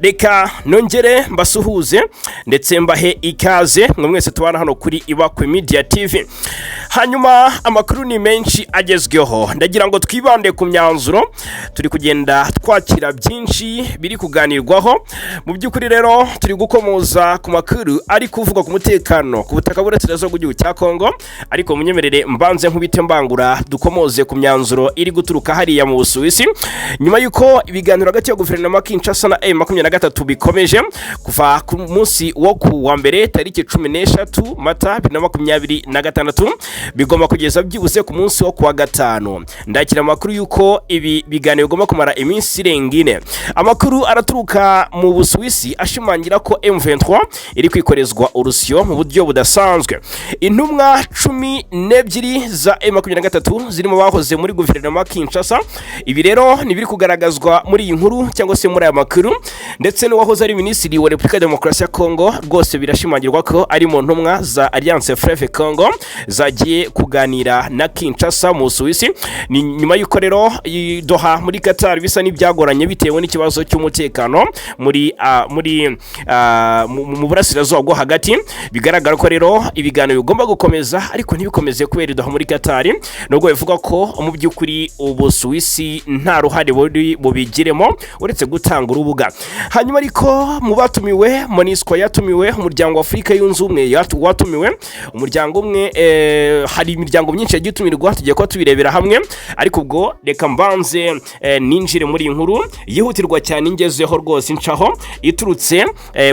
Reka nongere mbasuhuze ndetse mbahe ikaze mwe mwese tubana hano kuri Ibakwe Media TV. Hanyuma amakuru ni menshi agezweho, ndagira ngo twibande ku myanzuro turi kugenda twakira, byinshi biri kuganirwaho. Mu by'ukuri rero turi gukomoza ku makuru ari kuvugwa ku mutekano ku butaka bw'Uburasirazuba bw'igihugu cya Kongo, ariko munyemerere mbanze nkubite mbangura dukomoze ku myanzuro iri guturuka hariya mu Busuwisi, nyuma y'uko ibiganiro hagati ya guverinoma Kinshasa na M23 bikomeje kuva ku munsi wo ku wa mbere tariki 13 Mata 2026, bigomba kugeza byibuze ku munsi wo kuwa gatanu. Ndakira amakuru y'uko ibi biganiro bigomba kumara iminsi irenga 4. Amakuru araturuka mu Busuwisi ashimangira ko M23 iri kwikorezwa urusyo mu buryo budasanzwe. Intumwa 12 za M23 zirimo bahoze muri guverinoma Kinshasa, ibi rero ni biri kugaragazwa muri iyi nkuru cyangwa se muri aya makuru, ndetse n'uwahoze ari minisitiri wa Repubulika ya Demokarasi ya Kongo, rwose birashimangirwa ko ari mu ntumwa za Alliance Fleuve Congo zagiye kuganira na Kinshasa mu Busuwisi. Ni nyuma y'uko rero i Doha muri Qatar bisa n'ibyagoranye bitewe n'ikibazo cy'umutekano muri mu burasirazuba bwo hagati. Bigaragara ko rero ibiganiro bigomba gukomeza, ariko ntibikomeze kubera i Doha muri Qatar, nubwo bivuga ko mu by'ukuri Ubusuwisi nta ruhare buri bubigiremo uretse gutanga urubuga. Hanyuma ariko mu batumiwe, MONUSCO yatumiwe, Umuryango wa Afurika Yunze Ubumwe watumiwe, umuryango umwe, hari imiryango myinshi yagiye itumirwa, tugiye kuba tubirebera hamwe. Ariko ubwo reka mbanze ninjire muri iyi nkuru yihutirwa cyane ingezeho rwose ncaho, iturutse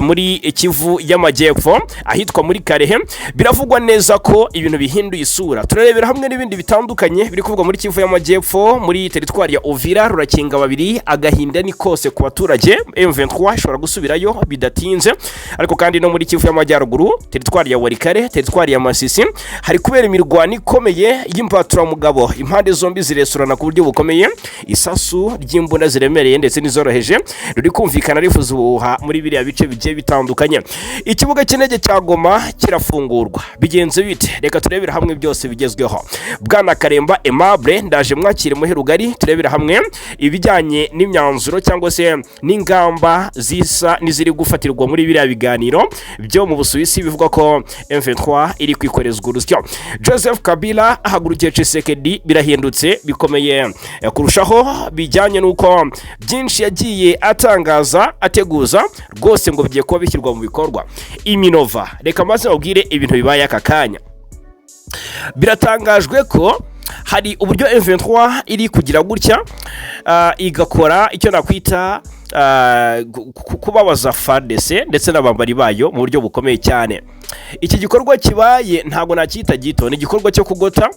muri Kivu y'Amajyepfo ahitwa muri Karehe. Biravugwa neza ko ibintu bihinduye isura. Turarebera hamwe n'ibindi bitandukanye biri kuvugwa muri Kivu y'Amajyepfo, muri teritwari ya Uvira rurakinga babiri, agahinda ni kose ku baturage. M23 ishobora gusubirayo bidatinze. Ariko kandi no muri Kivu y'Amajyaruguru, teritwari ya Walikale, teritwari ya Masisi, hari kubera imirwano ikomeye y'imbaturamugabo, impande zombi ziresurana ku buryo bukomeye. Isasu ry'imbunda ziremereye ndetse n'izoroheje ruri kumvikana rivuza ubuhuha muri biriya bice bigiye bitandukanye. Ikibuga cy'indege cya Goma kirafungurwa, bigenze bite? Reka turebere hamwe byose bigezweho. Bwana Karemba Aimable ndaje mwakire muhe rugari, turebere hamwe ibijyanye n'imyanzuro cyangwa se n'ingamba zisa n'iziri gufatirwa muri biriya biganiro byo mu Busuwisi bivuga ko M23 iri kwikorezwa urusyo. Joseph Kabila ahagurukiye Tshisekedi, birahindutse bikomeye kurushaho, bijyanye n'uko byinshi yagiye atangaza ateguza rwose ngo bigiye kuba bishyirwa mu bikorwa. Iminova, reka maze babwire ibintu bibaye aka kanya. Biratangajwe ko hari uburyo M23 iri kugira gutya igakora icyo nakwita kubabaza FARDC ndetse n'abambari bayo mu buryo bukomeye cyane. Iki gikorwa kibaye ntabwo nacyita gito, ni igikorwa cyo kugota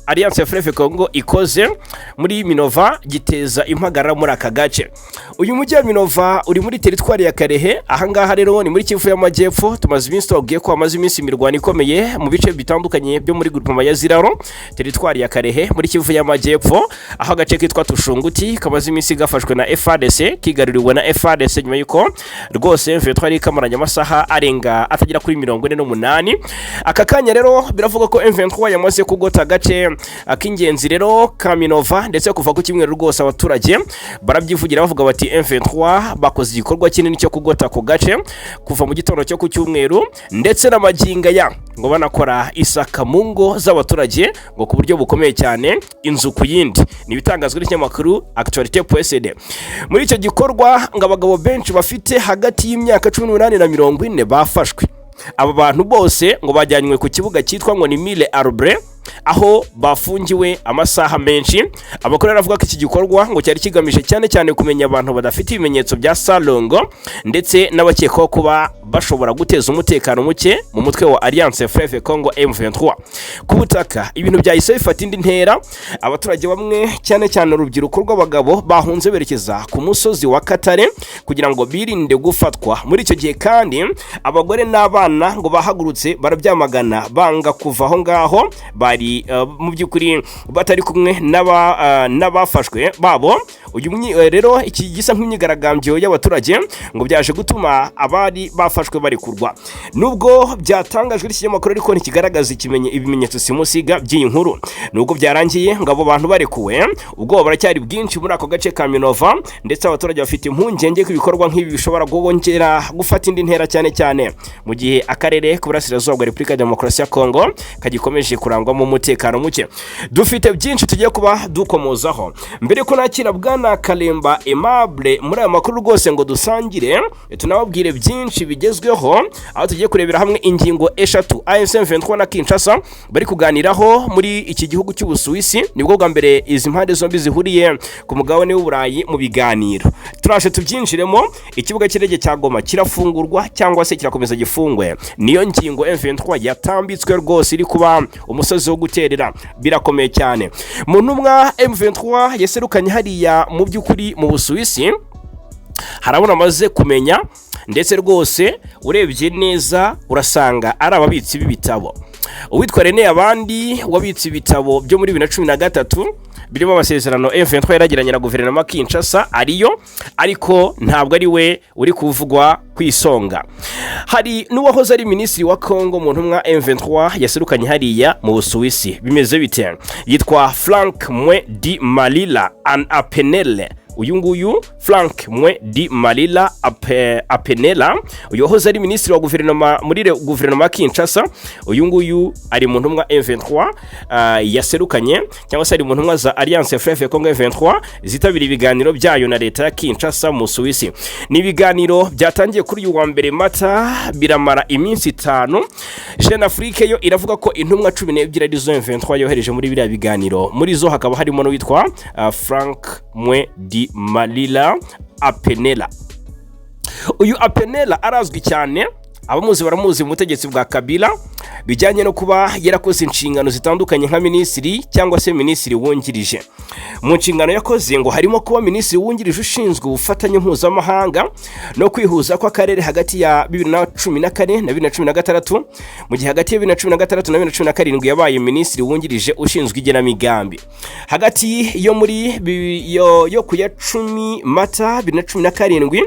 Alliance Fleuve Congo ikoze muri Minova, giteza impagarara muri aka gace. Uyu mujyi wa Minova uri muri teritwari ya Karehe, ahangaha rero ni muri Kivu y'Amajyepfo. Tumaze iminsi tubabwiye ko hamaze iminsi imirwano ikomeye mu bice bitandukanye byo muri groupement ya Ziraro, teritwari ya Karehe muri Kivu y'Amajyepfo, aho agace kitwa Tushunguti kamaze iminsi gafashwe na FARDC, kigaruriwe na FARDC, nyuma y'uko rwose M23 yari kamaranye amasaha arenga atagera kuri 48. Aka kanya rero biravuga ko M23 yamaze kugota agace k'ingenzi rero ka Minova, ndetse kuva ku cyumweru rwose abaturage barabyivugira bavuga bati M23 bakoze igikorwa kinini cyo kugota ako gace kuva mu gitondo cyo ku cyumweru, ndetse n'amaginga ya ngo banakora isaka mu ngo z'abaturage ngo ku buryo bukomeye cyane, inzu ku yindi. Ni ibitangazwa n'ikinyamakuru Actualité.cd. Muri icyo gikorwa ngo abagabo benshi bafite hagati y'imyaka 18 na 40 bafashwe. Aba bantu bose ngo bajyanywe ku kibuga cyitwa ngo ni Mille Arbre, aho bafungiwe amasaha menshi. Amakuru aravuga ko iki gikorwa ngo cyari kigamije cyane cyane kumenya abantu badafite ibimenyetso bya salongo ndetse n'abakekwaho kuba bashobora guteza umutekano muke mu mutwe wa Alliance Fleuve Congo M23. Ku butaka ibintu byahise bifata indi ntera. Abaturage bamwe, cyane cyane urubyiruko rw'abagabo, bahunze berekeza ku musozi wa Katare kugira ngo birinde gufatwa. Muri icyo gihe kandi abagore n'abana ngo bahagurutse barabyamagana, banga kuva aho ngaho bari mu by'ukuri batari kumwe n'abafashwe babo. Uyu rero iki gisa nk'imyigaragambyo y'abaturage ngo byaje gutuma abari bafashwe barekurwa, nubwo byatangajwe n'ikinyamakuru, ariko ntikigaragaza ibimenyetso simusiga by'iyi nkuru. Nubwo byarangiye ngo abo bantu barekuwe, ubwoba buracyari bwinshi muri ako gace ka Minova, ndetse abaturage bafite impungenge ko ibikorwa nk'ibi bishobora kongera gufata indi ntera, cyane cyane mu gihe akarere k'uburasirazuba bwa Repubulika ya Demokarasi ya Kongo kagikomeje kurangwamo umutekano muke. Dufite byinshi tugiye kuba dukomozaho. Mbere ko nakira bwana Kalemba Aimable muri aya makuru rwose ngo dusangire, tunababwire byinshi bigezweho, aho tugiye kurebera hamwe ingingo eshatu AFC M23 na Kinshasa bari kuganiraho muri iki gihugu cy'Ubusuwisi. Nibwo bwa mbere izi mpande zombi zihuriye ku mugabane w'Uburayi mu biganiro. Turaje tubyinjiremo. Ikibuga cy'indege cya Goma kirafungurwa cyangwa se kirakomeza gifungwe? Niyo ngingo M23 yatambitswe rwose, iri kuba umusozi wo guterera. Birakomeye cyane. Mu ntumwa M23 yaserukanye hariya mu by'ukuri mu Busuwisi, harabona amaze kumenya, ndetse rwose urebye neza urasanga ari ababitsi b'ibitabo. Uwitwa Rene abandi wabitse ibitabo byo muri 2013 birimo amasezerano M23 yaragiranye na guverinoma Kinshasa ariyo, ariko ntabwo ari we uri kuvugwa ku isonga. Hari n'uwahoze ari minisitiri wa Congo mu ntumwa M23 yaserukanye hariya mu Busuwisi. Bimeze bite? Yitwa Frank Mwe di Malila an Apenele. Uyu nguyu Frank Mwe di Malila Apenela, uyu wahoze ari minisitiri wa guverinoma muri guverinoma ya Kinshasa, uyu nguyu ari mu ntumwa M23 yaserukanye, cyangwa se ari mu ntumwa za Alliance Fleuve Congo M23 zitabira ibiganiro byayo na leta ya Kinshasa mu Suwisi. Ni ibiganiro byatangiye kuri uyu wa mbere Mata, biramara iminsi 5. Jeune Afrique yo iravuga ko intumwa 12 arizo M23 yohereje muri biriya biganiro, muri zo hakaba harimo n'uwitwa Frank Mwe di Malila Apenela. Uyu Apenela arazwi cyane, abamuzi baramuzi mu butegetsi bwa Kabila, bijyanye no kuba yarakoze inshingano zitandukanye nka minisitiri cyangwa se minisitiri wungirije. Mu nshingano yakoze ngo harimo kuba minisitiri wungirije ushinzwe ubufatanye mpuzamahanga no kwihuza kw'akarere hagati ya 2014 na 2016, mu gihe hagati ya 2016 na 2017 yabaye minisitiri wungirije ushinzwe igenamigambi. Hagati yo muri yo ku ya 10 Mata 2017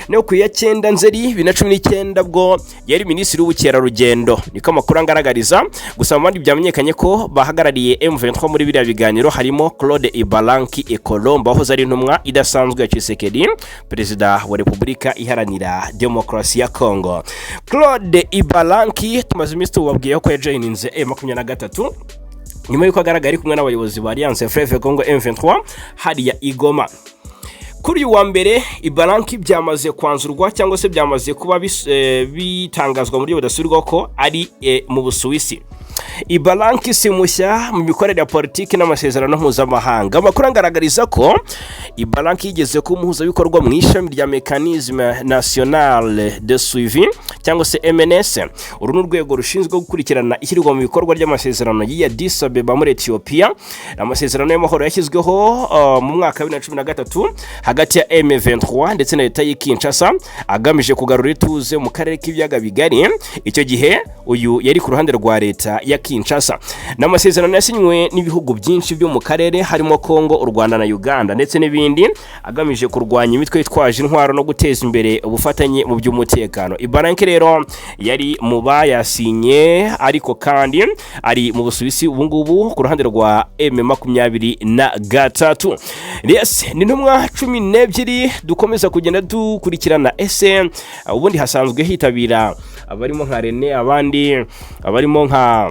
no ku ya 9 Nzeri 2019 bwo yari minisitiri w'ubukerarugendo, niko amakuru angaragariza. Gusa mu bandi byamenyekanye ko bahagarariye M23 muri biriya biganiro harimo Claude Ibalanki Ekolomba, wahoze ari intumwa idasanzwe ya Tshisekedi, perezida wa Repubulika Iharanira Demokarasi ya Congo. Claude Ibalanki tumaze iminsi tubabwiye ko yajoyininze M23 nyuma y'uko agaragara ari kumwe n'abayobozi ba Alliance Fleuve Congo M23 hariya i Goma. Kuri uyu wa mbere Ibalanki byamaze kwanzurwa, cyangwa se byamaze kuba bitangazwa mu buryo budasubirwaho ko ari mu Busuwisi. Ibalanki si mushya mu mikorere ya politiki n'amasezerano mpuzamahanga. Amakuru agaragariza ko Ibalanki yigeze kuba umuhuzabikorwa mu ishami rya Mécanisme National de Suivi, cyangwa se MNS. Uru ni urwego rushinzwe gukurikirana ishyirwa mu bikorwa ry'amasezerano y'i Addis Abeba muri Ethiopia, amasezerano y'amahoro yashyizweho mu mwaka wa 2013 hagati ya M23 ndetse na leta y'i Kinshasa, agamije kugarura ituze mu karere k'ibiyaga bigari. Icyo gihe uyu yari ku ruhande rwa leta ya Kinshasa. Ni amasezerano yasinywe n'ibihugu byinshi byo mu karere, harimo Congo, u Rwanda na Uganda ndetse n'ibindi, agamije kurwanya imitwe yitwaje intwaro no guteza imbere ubufatanye mu by'umutekano. Ibalanki rero yari mu bayasinye, ariko kandi ari mu Busuwisi ubu ngubu ku ruhande rwa M23. Yes, ni intumwa 12 dukomeza kugenda dukurikirana. Ese ubundi hasanzwe hitabira abarimo nka Rene, abandi abarimo nka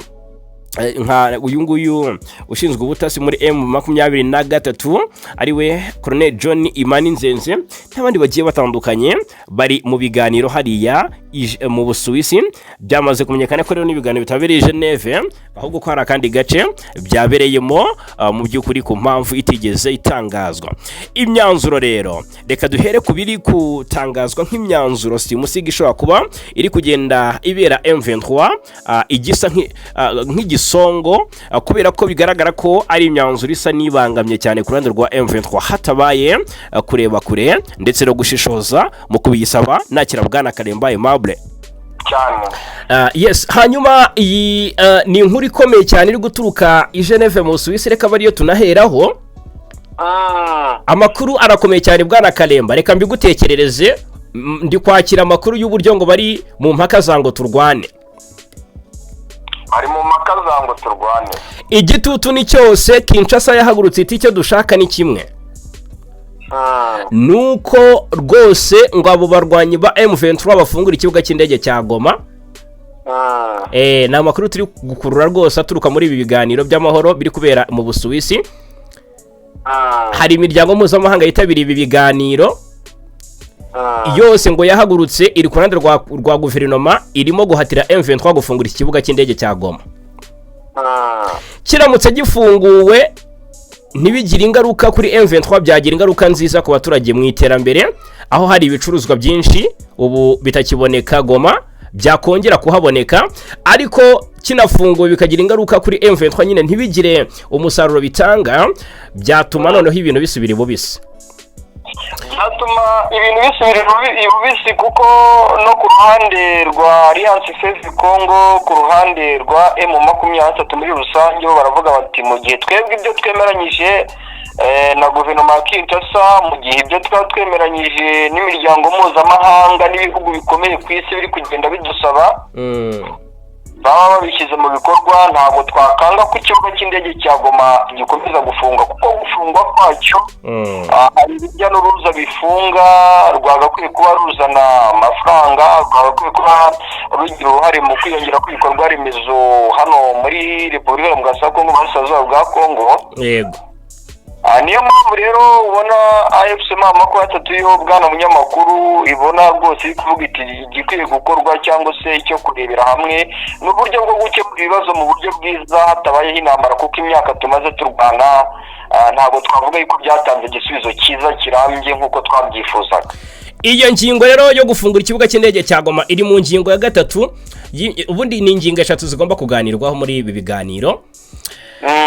uyu nguyu ushinzwe ubutasi muri M23, ariwe Colonel John Imani Nzenze, n'abandi bagiye batandukanye bari mu biganiro hariya mu Busuwisi. Byamaze kumenyekana ko rero n'ibiganiro bitabereye i Geneve, ahubwo ko hari akandi gace byabereyemo, mu by'ukuri ku mpamvu itigeze itangazwa. Imyanzuro rero, reka duhere ku biri gutangazwa nk'imyanzuro simusiga ishobora kuba iri kugenda ibera M23 igisa nk'igisongo, kubera ko bigaragara ko ari imyanzuro isa n'ibangamye cyane ku ruhande rwa M23 hatabaye kureba kure ndetse no gushishoza mu kubiyisaba. Nakira bwana Karemba Aimable. Cyane. Yes, hanyuma iyi ni inkuru ikomeye cyane iri guturuka i Geneve mu Busuwisi, reka aba ariyo tunaheraho. Amakuru arakomeye cyane, bwana Kalemba, reka mbigutekerereze. Ndi kwakira amakuru y'uburyo ngo bari mu mpaka za ngo turwane. Bari mu mpaka za ngo turwane. Igitutu ni cyose. Kinshasa yahagurutse iti: "Icyo dushaka ni kimwe." Nuko rwose ngo abo barwanyi ba M23 bafungura ikibuga cy'indege cya Goma. Ni amakuru turi gukurura rwose aturuka muri ibi biganiro by'amahoro biri kubera mu Busuwisi. Hari imiryango mpuzamahanga yitabiriye ibi biganiro yose, ngo yahagurutse iri ku ruhande rwa guverinoma irimo guhatira M23 gufungura iki kibuga cy'indege cya Goma. Kiramutse gifunguwe ntibigire ingaruka kuri M23, byagira ingaruka nziza ku baturage mu iterambere, aho hari ibicuruzwa byinshi ubu bitakiboneka Goma byakongera kuhaboneka. Ariko kinafunguwe bikagira ingaruka kuri M23 nyine, ntibigire umusaruro bitanga, byatuma noneho ibintu bisubira ibubisi. Byatuma ibintu bisubira ibubisi, kuko no ku ruhande rwa Alliance Fleuve Congo, ku ruhande rwa M23 muri rusange, bo baravuga bati: "Mu gihe twebwe ibyo twemeranyije na guverinoma ya Kinshasa, mu gihe ibyo twaba twemeranyije n'imiryango mpuzamahanga n'ibihugu bikomeye ku isi biri kugenda bidusaba, baba babishyize mu bikorwa, ntabwo twakanga ko ikibuga cy'indege cya Goma gikomeza gufunga, kuko gufungwa kwacyo hari urujya n'uruza bifunga rwagakwiye kuba ruzana amafaranga, rwagakwiye kuba rugira uruhare mu kwiyongera kw'ibikorwa remezo hano muri Repubulika ya Demokarasi ya Kongo, mu burasirazuba bwa Kongo." Niyo mpamvu rero ubona AFC M23 yo, bwana munyamakuru, ibona rwose iri kuvuga iti igikwiye gukorwa cyangwa se icyo kurebera hamwe ni uburyo bwo gukemura ibibazo mu buryo bwiza hatabayeho intambara, kuko imyaka tumaze turwana ntabwo twavuga yuko byatanze igisubizo cyiza kirambye nk'uko twabyifuzaga. Iyo ngingo rero yo gufungura ikibuga cy'indege cya Goma iri mu ngingo ya gatatu. Ubundi ni ingingo eshatu zigomba kuganirwaho muri ibi biganiro.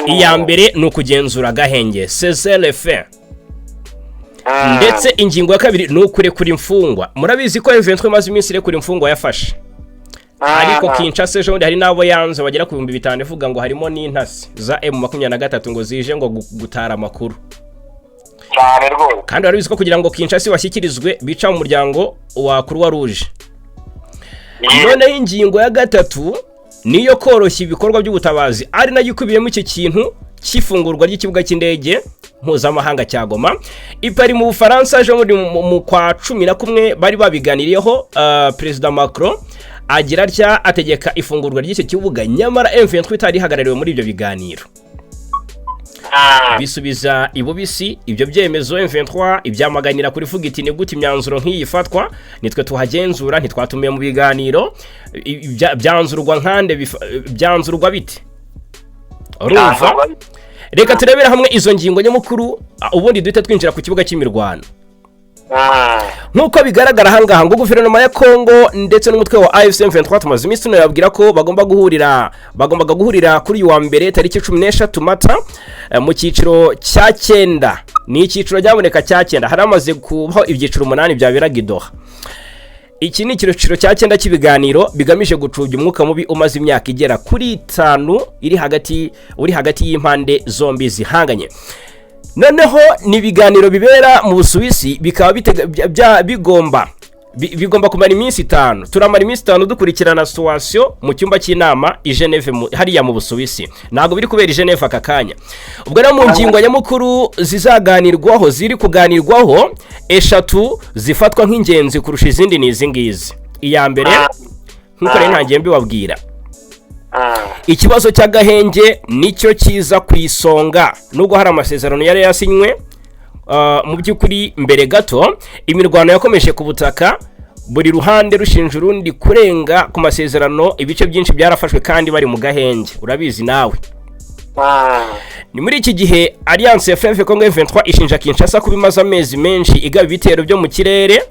Iya mbere ni ukugenzura agahenge, cessez-le-feu, ndetse ingingo ya kabiri ni ukurekura imfungwa. Murabizi ko M23 imaze iminsi irekura imfungwa yafashe, ariko Kinshasa ejo bundi hari n'abo yanze bagera ku 5000, ivuga ngo harimo n'intasi za M23 ngo zije ngo gutara amakuru. Cyane rwose. Kandi barabizi ko kugira ngo Kinshasa bashyikirizwe bica mu muryango wa Croix Rouge. Noneho ingingo ya gatatu niyo koroshya ibikorwa by'ubutabazi, ari nayo ikubiyemo iki kintu cy'ifungurwa ry'ikibuga cy'indege mpuzamahanga cya Goma. I Paris mu Bufaransa ejo bundi mu kwa 11 bari babiganiriyeho, Perezida Macron agira atya ategeka ifungurwa ry'icyo kibuga, nyamara M23 itari ihagarariwe muri ibyo biganiro. Bisubiza ibubisi ibyo byemezo. M23 ibyamaganira kuri fuga iti: "Ni gute imyanzuro nk'iyi ifatwa? Nitwe tuhagenzura, ntitwatumiye mu biganiro. Byanzurwa nkande? Byanzurwa bite?" Urumva, reka turebere hamwe izo ngingo nyamukuru, ubundi duhite twinjira ku kibuga cy'imirwano. Nk'uko bigaragara ahangaha, ngo guverinoma ya Kongo ndetse n'umutwe wa AFC M23, tumaze iminsi tunababwira ko bagomba guhurira, bagombaga guhurira kuri uyu wa mbere tariki 13 Mata, mu cyiciro cya cyenda. Ni icyiciro ryaboneka cya cyenda, hari hamaze kubaho ibyiciro umunani byaberaga i Doha. Iki ni icyiciro cya cyenda cy'ibiganiro bigamije gucubya umwuka mubi umaze imyaka igera kuri 5 uri hagati y'impande zombi zihanganye. Noneho ni ibiganiro bibera mu Busuwisi, bikaba bigomba kumara iminsi 5. Turamara iminsi 5 dukurikirana situation mu cyumba cy'inama i Geneve, hariya mu Busuwisi. Ntabwo biri kubera i Geneve aka kanya. Ubwo rero mu ngingo nyamukuru zizaganirwaho, ziri kuganirwaho, eshatu zifatwa nk'ingenzi kurusha izindi ni izi ngizi. Iya mbere, nk'uko rero ntangiye mbibabwira, ikibazo cy'agahenge nicyo kiza ku isonga. Nubwo hari amasezerano yari yasinywe, mu by'ukuri mbere gato imirwano yakomeje ku butaka, buri ruhande rushinja urundi kurenga ku masezerano. Ibice byinshi byarafashwe kandi bari mu gahenge, urabizi nawe. Ni muri iki gihe Alliance Fleuve Congo M23 ishinja Kinshasa kuba imaze amezi menshi igaba ibitero byo mu kirere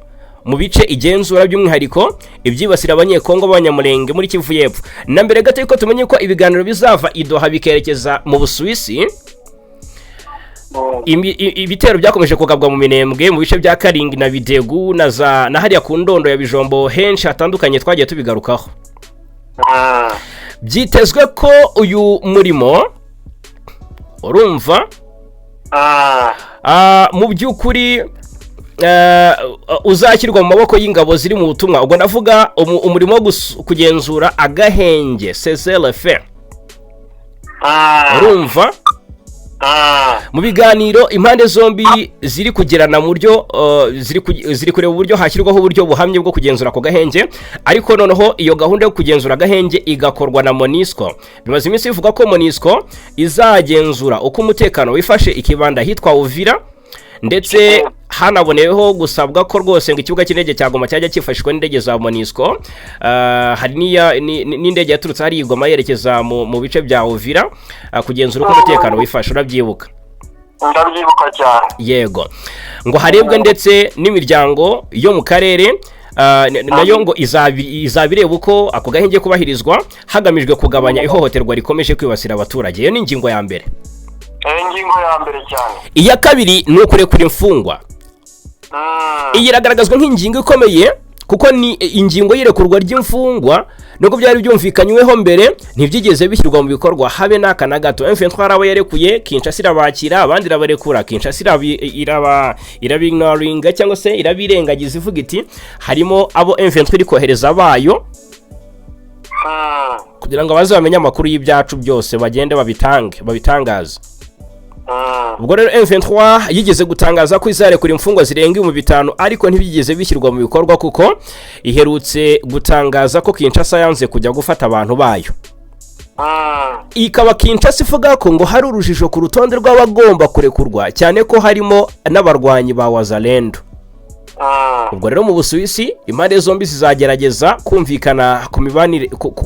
mu bice igenzura, by'umwihariko ibyibasira Abanyekongo b'Abanyamulenge muri Kivu y'Epfo. Na mbere gato yuko tumenye ko ibiganiro bizava i Doha bikerekeza mu Busuwisi, ibitero byakomeje kugabwa mu Minembwe, mu bice bya Karingi na Bidegu na za na hariya ku Ndondo ya Bijombo, henshi hatandukanye twagiye tubigarukaho. Byitezwe ko uyu murimo, urumva, Mu by'ukuri uzashyirwa mu maboko y'ingabo ziri mu butumwa. Ubwo ndavuga umurimo wo kugenzura agahenge, cessez-le-feu. Urumva, mu biganiro impande zombi ziri kugirana mu buryo ziri kureba uburyo hashyirwaho uburyo buhamye bwo kugenzura ako gahenge, ariko noneho iyo gahunda yo kugenzura agahenge igakorwa na MONUSCO. Bimaze iminsi bivuga ko MONUSCO izagenzura uko umutekano wifashe ikibanda ahitwa Uvira, ndetse hanaboneyeho gusabwa ko rwose ngo ikibuga cy'indege cya Goma cyajya cyifashishwa n'indege za MONUSCO. Hari n'indege yaturutse hariya i Goma yerekeza mu bice bya Uvira kugenzura uko umutekano wifashe. Urabyibuka? Ndabyibuka cyane. Yego, ngo harebwe ndetse n'imiryango yo mu karere nayo ngo izaba ireba uko ako gahenge kubahirizwa, hagamijwe kugabanya ihohoterwa rikomeje kwibasira abaturage. Iyo ni ingingo ya mbere. Ingingo ya mbere cyane. Iya kabiri ni ukurekura imfungwa. Iyi iragaragazwa nk'ingingo ikomeye, kuko ni ingingo y'irekurwa ry'imfungwa, nubwo byari byumvikanyweho mbere, ntibyigeze bishyirwa mu bikorwa habe n'aka na gato. M23 hari abo yarekuye, Kinshasa irabakira, abandi irabarekura, Kinshasa irabignoringa cyangwa se irabirengagiza, ivuga iti harimo abo M23 iri kohereza bayo kugira ngo baze bamenye amakuru y'ibyacu byose, bagende babitange, babitangaze. Ubwo rero M23 yigeze gutangaza ko izarekura imfungwa zirenga 5000, ariko ntibyigeze bishyirwa mu bikorwa, kuko iherutse gutangaza ko Kinshasa yanze kujya gufata abantu bayo. Ikaba Kinshasa ivuga ko ngo hari urujijo ku rutonde rw'abagomba kurekurwa, cyane ko harimo n'abarwanyi ba Wazalendo. Ubwo rero mu Busuwisi impande zombi zizagerageza kumvikana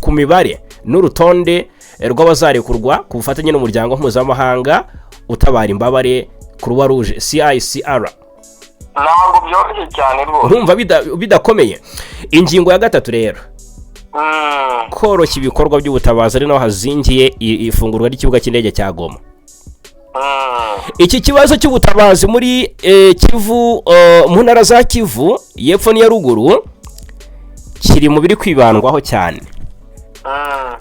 ku mibare n'urutonde rw'abazarekurwa ku bufatanye n'umuryango mpuzamahanga utabara imbabare, Croix Rouge, CICR. Ntabwo byoroshye cyane rwose. Urumva bidakomeye. Ingingo ya gatatu rero, koroshya ibikorwa by'ubutabazi, ari naho hazingiye ifungurwa ry'ikibuga cy'indege cya Goma. Iki kibazo cy'ubutabazi muri Kivu, mu ntara za Kivu y'Epfo n'iya Ruguru, kiri mu biri kwibandwaho cyane.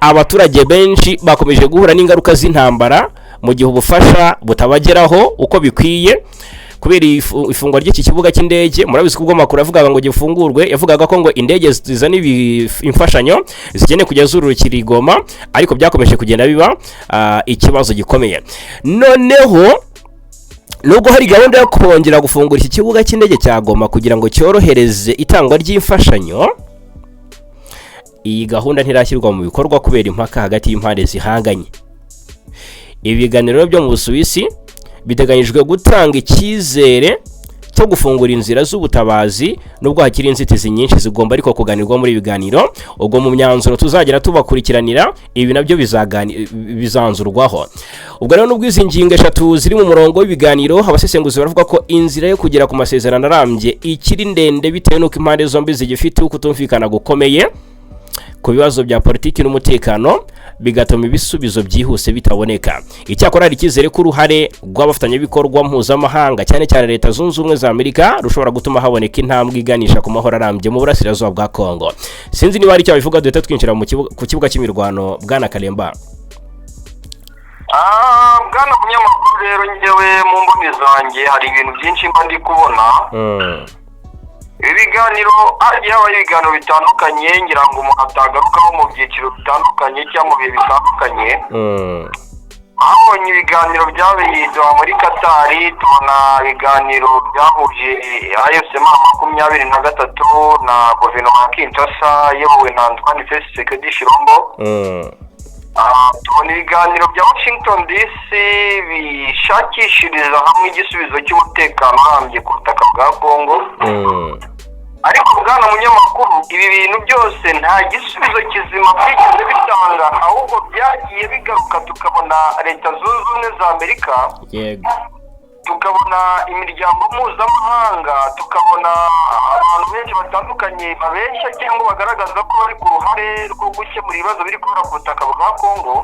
Abaturage benshi bakomeje guhura n'ingaruka z'intambara mu gihe ubufasha butabageraho uko bikwiye kubera ifungwa ry'iki kibuga cy'indege. Murabizi ko ubwo amakuru yavugaga ngo gifungurwe, yavugaga ko ngo indege zizana imfashanyo zikeneye kujya zururukira i Goma, ariko byakomeje kugenda biba ikibazo gikomeye. Noneho nubwo hari gahunda yo kongera gufungura iki kibuga cy'indege cya Goma kugira ngo cyorohereze itangwa ry'imfashanyo, iyi gahunda ntirashyirwa mu bikorwa kubera impaka hagati y'impande zihanganye. Ibiganiro byo mu Busuwisi biteganyijwe gutanga icyizere cyo gufungura inzira z'ubutabazi, nubwo hakiri inzitizi nyinshi zigomba ariko kuganirwa muri ibi biganiro. Ubwo mu myanzuro tuzagera tubakurikiranira, ibi nabyo bizanzurwaho. Ubwo rero nubwo izi ngingo eshatu ziri mu murongo w'ibiganiro, abasesenguzi baravuga ko inzira yo kugera ku masezerano arambye ikiri ndende, bitewe n'uko impande zombi zigifite ukutumvikana gukomeye ku bibazo bya politiki n'umutekano, bigatuma ibisubizo byihuse bitaboneka. Icyakora hari icyizere ko uruhare rw'abafatanyabikorwa mpuzamahanga, cyane cyane Leta Zunze Ubumwe za Amerika, rushobora gutuma haboneka intambwe iganisha ku mahoro arambye mu burasirazuba bwa Kongo. Sinzi niba hari icyo babivuga, duhita twinjira ku kibuga cy'imirwano, bwana Karemba. Bwana munyamakuru, rero njyewe mu mboni zanjye hari ibintu byinshi mba ndi kubona. Ibi biganiro, hagiye habaho ibiganiro bitandukanye, ngira ngo umuntu atagarukaho mu byiciro bitandukanye cyangwa mu bihe bitandukanye. Habonye ibiganiro byabereye i Doha muri Katari, tubona ibiganiro byahuje AFC M23 na guverinoma ya Kinshasa iyobowe na Antoine Felix Tshisekedi Tshilombo. Tubona ibiganiro bya Washington DC bishakishiriza hamwe igisubizo cy'umutekano urambye ku butaka bwa Congo. Ariko bwana munyamakuru, ibi bintu byose nta gisubizo kizima byigeze bitanga, ahubwo byagiye bigaruka tukabona Leta Zunze Ubumwe za Amerika, tukabona imiryango mpuzamahanga, tukabona abantu benshi batandukanye babeshya cyangwa bagaragaza ko bari ku ruhare rwo gukemura ibibazo biri kubera ku butaka bwa Kongo,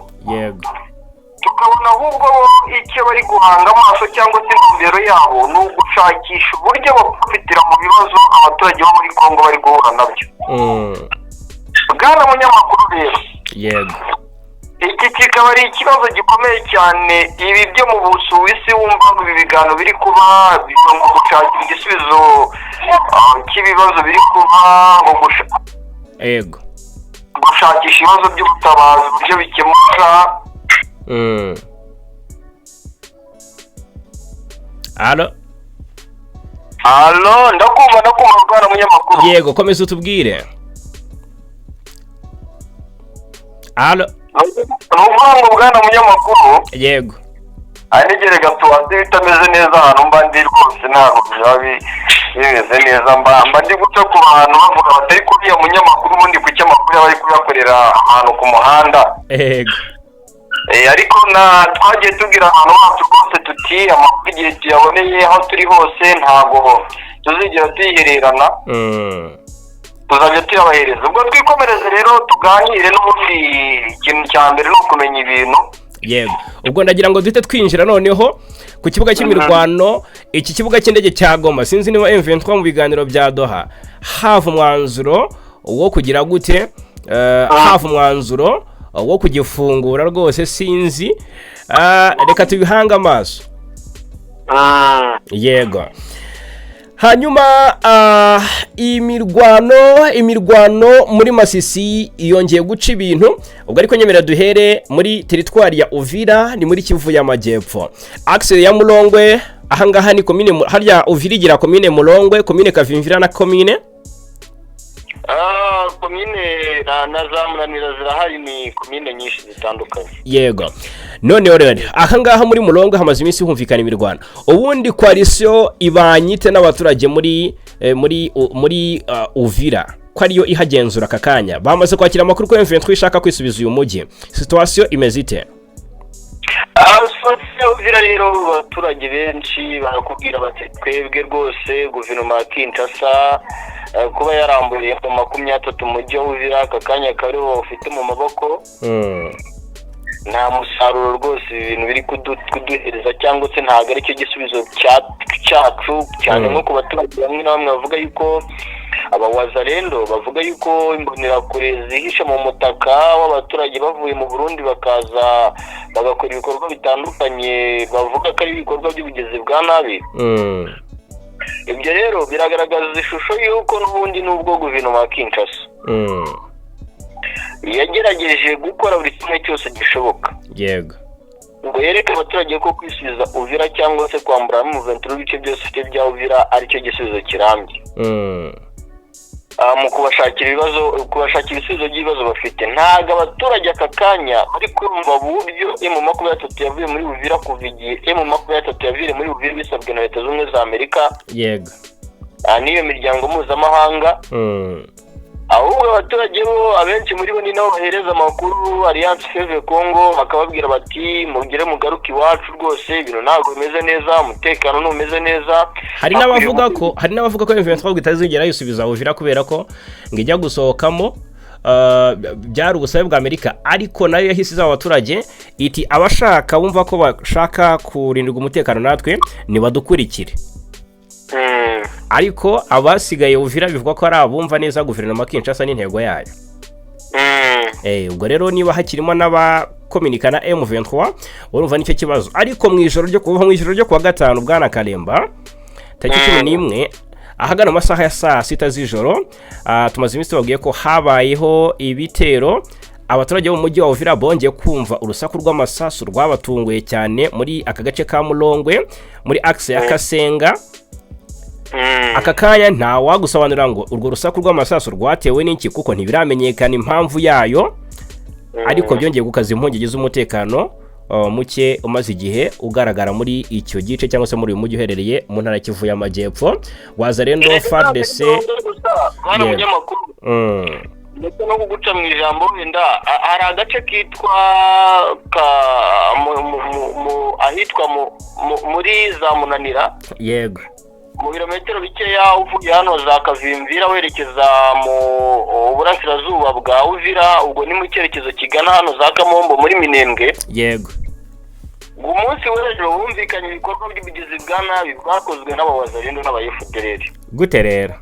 tukabona ahubwo bo icyo bari guhanga amaso cyangwa se intumbero yabo ni ugushakisha uburyo baprofitira mu bibazo abaturage bo muri Kongo bari guhura nabyo. Bwana munyamakuru rero, Iki kikaba ari ikibazo gikomeye cyane. Ibi byo mu Busuwisi wumva ngo ibi biganiro biri kuba ngo gushakira igisubizo cy'ibibazo biri kuba, ngo Yego. gushakisha ibibazo by'ubutabazi uburyo bikemuka. Allo? Allo, ndakumva bwana munyamakuru. Yego, komeza utubwire. Allo? Ni ukuvuga ngo bwana munyamakuru. Yego. Anigere gatuwanze bitameze neza ahantu mba ndi rwose, ntabwo byaba bimeze neza, mba ndi guca ku bantu bavuga batari kuriya munyamakuru, ubundi kuki amakuru aba ari kuyakorera ahantu ku muhanda. Yego. Ariko na twagiye tubwira abantu bacu rwose tuti amakuru igihe tuyaboneye aho turi hose ntabwo tuzigera tuyihererana, tuzajya tuyabahereza. Ubwo twikomereze rero tuganire, n'ubundi ikintu cya mbere ni ukumenya ibintu. Yego, ubwo ndagira ngo duhite twinjira noneho ku kibuga cy'imirwano, iki kibuga cy'indege cya Goma. Sinzi niba M23 mu biganiro bya Doha hava umwanzuro wo kugira gute, hava umwanzuro wo kugifungura rwose, sinzi. Reka tubihange amaso. Yego. Hanyuma imirwano muri Masisi yongeye guca ibintu. Ubwo ariko nyemera duhere muri teritwari ya Uvira, ni muri Kivu y'Amajyepfo, axe ya Mulongwe. Ahangaha ni komine, harya Uvira igira komine Mulongwe, komine Kavimvira na komine Komine na za Munanira zirahari, ni komine nyinshi zitandukanye. Yego. Noneho rero ahangaha muri Mulongwe hamaze iminsi humvikana imirwano. Ubundi coalition ibanyite n'abaturage muri Uvira ko ariyo ihagenzura aka kanya, bamaze kwakira amakuru ko M23 ishaka kwisubiza uyu mujyi. Situation imeze ite? Uvira rero abaturage benshi barakubwira bati twebwe rwose guverinoma ya Kinshasa kuba yaramburiye mu 23 mujyi wa Uvira aka kanya kariho ufite mu maboko, nta musaruro rwose ibintu biri kuduhereza, cyangwa se ntabwo aricyo gisubizo cyacu cyane. Nko ku baturage bamwe na bamwe bavuga yuko abawazarendo bavuga yuko imbonerakure zihishe mu mutaka w'abaturage bavuye mu Burundi bakaza bagakora ibikorwa bitandukanye, bavuga ko ari ibikorwa by'ubugizi bwa nabi. Ibyo rero biragaragaza ishusho y'uko n'ubundi n'ubwo guverinoma ya Kinshasa yagerageje gukora buri kimwe cyose gishoboka. Yego. Ngo yereke abaturage ko kwisubiza Uvira cyangwa se kwambura M23 ibice byose ufite bya Uvira aricyo gisubizo kirambye. Mu kubashakira ibibazo, kubashakira ibisubizo by'ibibazo bafite. Ntabwo abaturage aka kanya bari kumva uburyo M23 yavuye muri Uvira kuva igihe M23 yavuye muri Uvira bisabwe na Leta Zunze Ubumwe za Amerika. Yego. N'iyo miryango mpuzamahanga. Ahubwo abaturage bo abenshi muri bo ni nabo bahereza amakuru Alliance Fleuve Congo, bakababwira bati mugere mugaruke iwacu rwose ibintu ntabwo bimeze neza, umutekano ntumeze neza. Hari n'abavuga ko M23 itazigera yisubiza Uvira kubera ko ngo ijya gusohokamo byari ubusabe bwa Amerika, ariko nayo yahise izaba abaturage iti abashaka bumva ko bashaka kurindirwa umutekano natwe nibadukurikire. Ariko abasigaye Uvira bivugwa ko ari abumva neza guverinoma Kinshasa n'intego yayo. Ubwo rero niba hakirimo n'abakominika na M23 urumva nicyo kibazo. Ariko mu ijoro ryo kuwa gatanu bwana Kalemba tariki 11 ahagana mu masaha ya saa 6 z'ijoro, tumaze iminsi tubabwiye ko habayeho ibitero. Abaturage bo mu mujyi wa Uvira bongeye kumva urusaku rw'amasasu rwabatunguye cyane muri aka gace ka Mulongwe muri axe ya Kasenga. Aka kanya nta wagusobanurira ngo urwo rusaku rw'amasasu rwatewe n'iki kuko ntibiramenyekana impamvu yayo, ariko byongeye gukaza impungenge z'umutekano muke umaze igihe ugaragara muri icyo gice cyangwa se muri uyu mujyi uherereye mu ntara Kivu y'Amajyepfo. Wazalendo FARDC ndetse no kuguca mu ijambo wenda hari agace kitwa ahitwa muri za Munanira. Yego. Mu birometero bikeya uvuye hano za Kavimvira werekeza mu burasirazuba bwa Uvira, ubwo ni mu cyerekezo kigana hano za Kamombo muri Minembwe. Yego. Umunsi w'ejo wumvikanye ibikorwa by'ubugizi bwa nabi bwakozwe n'abawazalendo n'aba FDLR. Gute rero?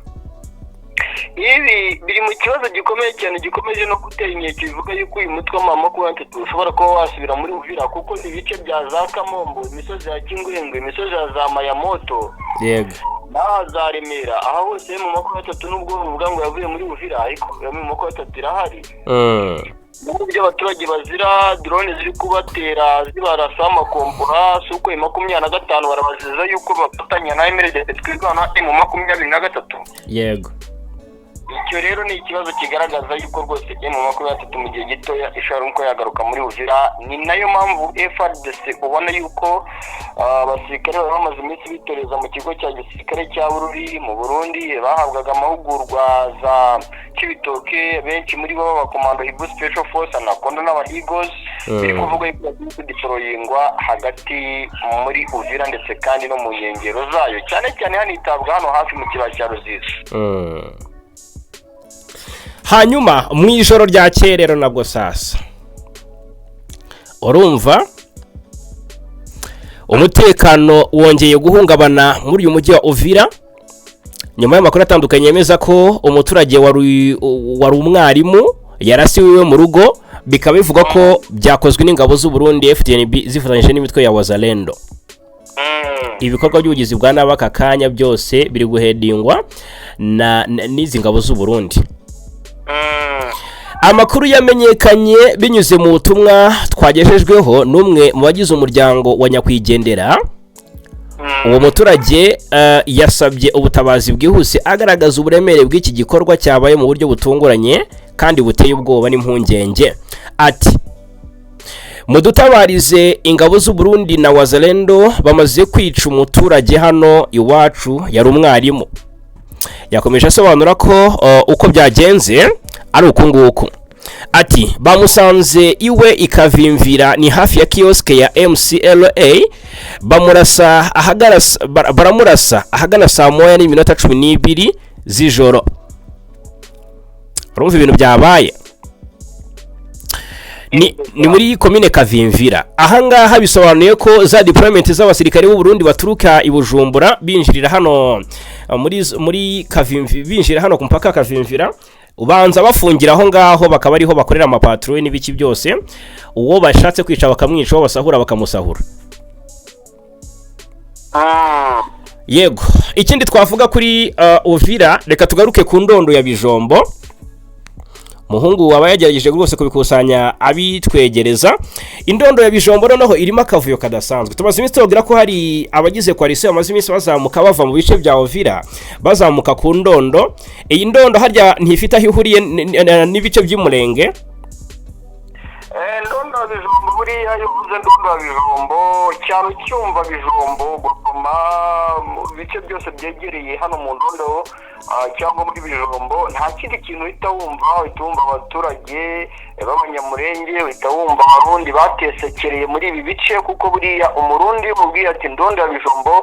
Ibi biri mu kibazo gikomeye cyane, gikomeje no gutera inkeke, bivuga yuko uyu mutwe wa 23 ushobora kuba wasubira muri Uvira, kuko ibice bya za Kamombo, imisozi ya Kingwengwe, imisozi ya za Mayamoto n'aha za Remera, aha hose M23, nubwo bavuga ngo yavuye muri Uvira, ariko M23 irahari. N'ubu abaturage bazira drone ziri kubatera, zibarasa amakompora Sukhoi 25, barabaziza yuko bafatanya na MRDP Twirwaneho, M23. Icyo rero ni ikibazo kigaragaza yuko rwose M23 mu gihe gitoya ishobora kuba yagaruka muri Uvira. Ni nayo mpamvu FARDC ubona yuko abasirikare bari bamaze iminsi bitoreza mu kigo cya gisirikare cya Bururi mu Burundi, bahabwaga amahugurwa za Cibitoke, benshi muri bo b'abakomando Hibou Special Force, Anaconda n'aba Eagles, biri kuvuga yuko bagiye kudeployingwa hagati muri Uvira ndetse kandi no mu nkengero zayo, cyane cyane hanitabwa hano hafi mu kibaya cya Ruzizi. Hanyuma mu ijoro ryakeye rero nabwo sasa urumva umutekano wongeye guhungabana muri uyu mujyi wa Uvira, nyuma y'amakuru atandukanye yemeza ko umuturage wari umwarimu yarasiwe iwe mu rugo, bikaba bivugwa ko byakozwe n'ingabo z'u Burundi FDNB zifatanyije n'imitwe ya Wazalendo. Ibikorwa by'ubugizi bwa nabi aka kanya byose biri guheadingwa n'izi ngabo z'u Burundi. Amakuru yamenyekanye binyuze mu butumwa twagejejweho n'umwe mu bagize umuryango wa nyakwigendera. Uwo muturage yasabye ubutabazi bwihuse, agaragaza uburemere bw'iki gikorwa cyabaye mu buryo butunguranye kandi buteye ubwoba n'impungenge. Ati: "Mudutabarize, ingabo z'u Burundi na Wazalendo bamaze kwica umuturage hano iwacu, yari umwarimu." Yakomeje asobanura ko uko byagenze ari uku nguku. Ati: "Bamusanze iwe ikavimvira, ni hafi ya kioske ya MCLA, bamurasa ahagana baramurasa ahagana saa 1:12 z'ijoro." Urumva ibintu byabaye ni muri komine Kavimvira. Ahangaha bisobanuye ko za deployment z'abasirikare b'u Burundi baturuka i Bujumbura binjirira hano muri Kavimvi, binjira hano ku mupaka Kavimvira, ubanza bafungira aho ngaho, bakaba ariho bakorera amapatrouille n'ibiki byose. Uwo bashatse kwica bakamwica, uwo basahura bakamusahura. Yego, ikindi twavuga kuri Uvira, reka tugaruke ku Ndondo ya Bijombo. Muhungu waba yagerageje rwose kubikusanya abitwegereza. Indondo ya Bijombo noneho irimo akavuyo kadasanzwe. Tumaze iminsi tubabwira ko hari abagize coalition bamaze iminsi bazamuka bava mu bice bya Uvira, bazamuka ku Ndondo. Iyi Ndondo harya ntifite aho ihuriye n'ibice by'umurenge? Ndondo ya Bijombo, buriya iyo uvuze Ndondo ya Bijombo cyane, ucyumva Bijombo gutuma mu bice byose byegereye hano mu Ndondo cyangwa muri Bijombo, nta kindi kintu uhita wumva. Uhita wumva abaturage b'Abanyamurenge, uhita wumva Abarundi batesekereye muri ibi bice, kuko buriya Umurundi iyo umubwiye ati "Ndondo ya Bijombo",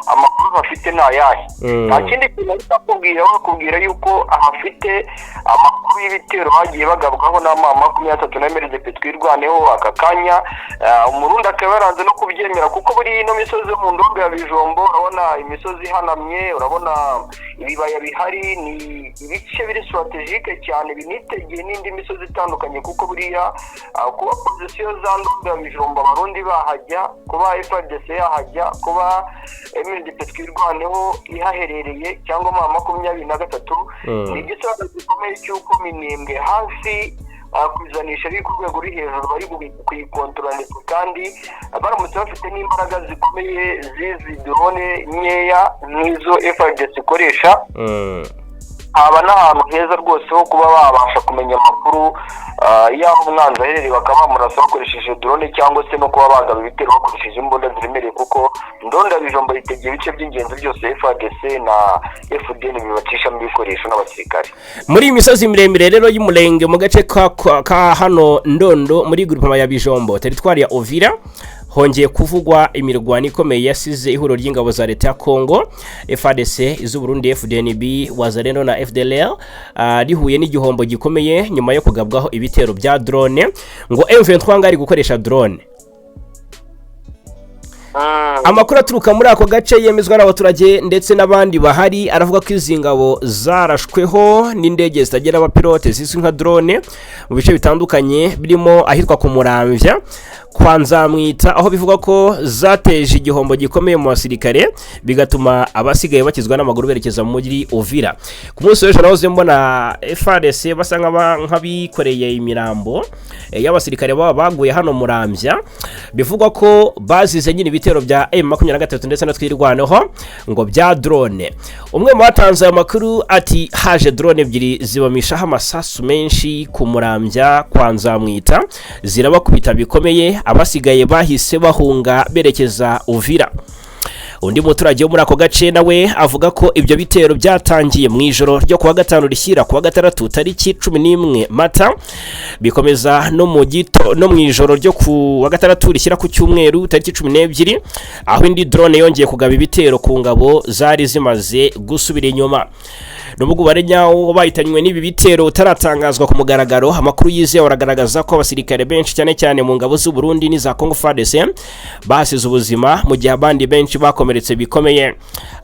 amakuru bafite ni ayahe? Nta kindi kintu ahita akubwira, bakubwira yuko ahafite amakuru y'ibitero bagiye bagabwaho na M23 na MRDP Twirwaneho aka kanya. Umurundi akaba yaranze no kubyemera, kuko buriya ino misozi yo mu Ndondo ya Bijombo, urabona imisozi ihanamye, urabona ibibaya bihari, ni ibice biri stratégique cyane binitegeye n'indi misozi itandukanye, kuko buriya kuba position za Ndondo ya Bijombo Abarundi bahajya, kuba FARDC yahajya, kuba MRDP Twirwaneho ihaherereye cyangwa M23, ni igisobanuro gikomeye cy'uko Minembwe hafi kuzanisha biri ku rwego ruri hejuru, bari kuyikontorora, ndetse kandi baramutse bafite n'imbaraga zikomeye z'izi drone nkeya nk'izo FARDC ikoresha, haba n'ahantu heza rwose ho kuba babasha kumenya amakuru y'aho umwanzi aherereye, bakaba bamurasa bakoresheje drone, cyangwa se no kuba bagaba ibitero bakoresheje imbunda ziremereye, kuko Ndondo ya Bijombo yitegeye ibice by'ingenzi byose FARDC na FDN bibacishamo ibikoresho n'abasirikare. Muri iyi misozi miremire rero y'Umurenge, mu gace ka hano Ndondo muri groupement ya Bijombo, teritwari ya Uvira, hongeye kuvugwa imirwano ikomeye yasize ihuriro ry'ingabo za leta ya Congo FARDC, iz'u Burundi FDNB, Wazalendo na FDLR rihuye n'igihombo gikomeye nyuma yo kugabwaho ibitero bya drone. Ngo M23 ngo ari gukoresha drone. Amakuru aturuka muri ako gace yemezwa n'abaturage ndetse n'abandi bahari aravuga ko izi ngabo zarashweho n'indege zitagira abapilote zizwi nka drone mu bice bitandukanye birimo ahitwa ku Muramvya kwa Nzamwita, aho bivugwa ko zateje igihombo gikomeye mu basirikare, bigatuma abasigaye bakizwa n'amaguru berekeza muri Uvira. Ku munsi w'ejo nahoze mbona FARDC basa nk'abikoreye imirambo y'abasirikare baba baguye hano Muramvya, bivugwa ko bazize nyine ibitero bya M23 ndetse na Twirwaneho ngo bya drone. Umwe mu batanze ayo makuru ati haje drone ebyiri zibamishaho amasasu menshi ku Muramvya kwa Nzamwita, zirabakubita bikomeye, abasigaye bahise bahunga berekeza Uvira. Undi muturage wo muri ako gace nawe avuga ko ibyo bitero byatangiye mu ijoro ryo kuwa gatanu rishyira kuwa gatandatu tariki 11 Mata, bikomeza no mu gito no mu ijoro ryo kuwa gatandatu rishyira ku cyumweru tariki 12, aho indi drone yongeye kugaba ibitero ku ngabo zari zimaze gusubira inyuma. Nubwo umubare nyawo bahitanywe n'ibi bitero utaratangazwa ku mugaragaro, amakuru yizewe aragaragaza ko abasirikare benshi, cyane cyane mu ngabo z'u Burundi n'iza Congo FARDC, bahasize ubuzima, mu gihe abandi benshi bakomeretse bikomeye.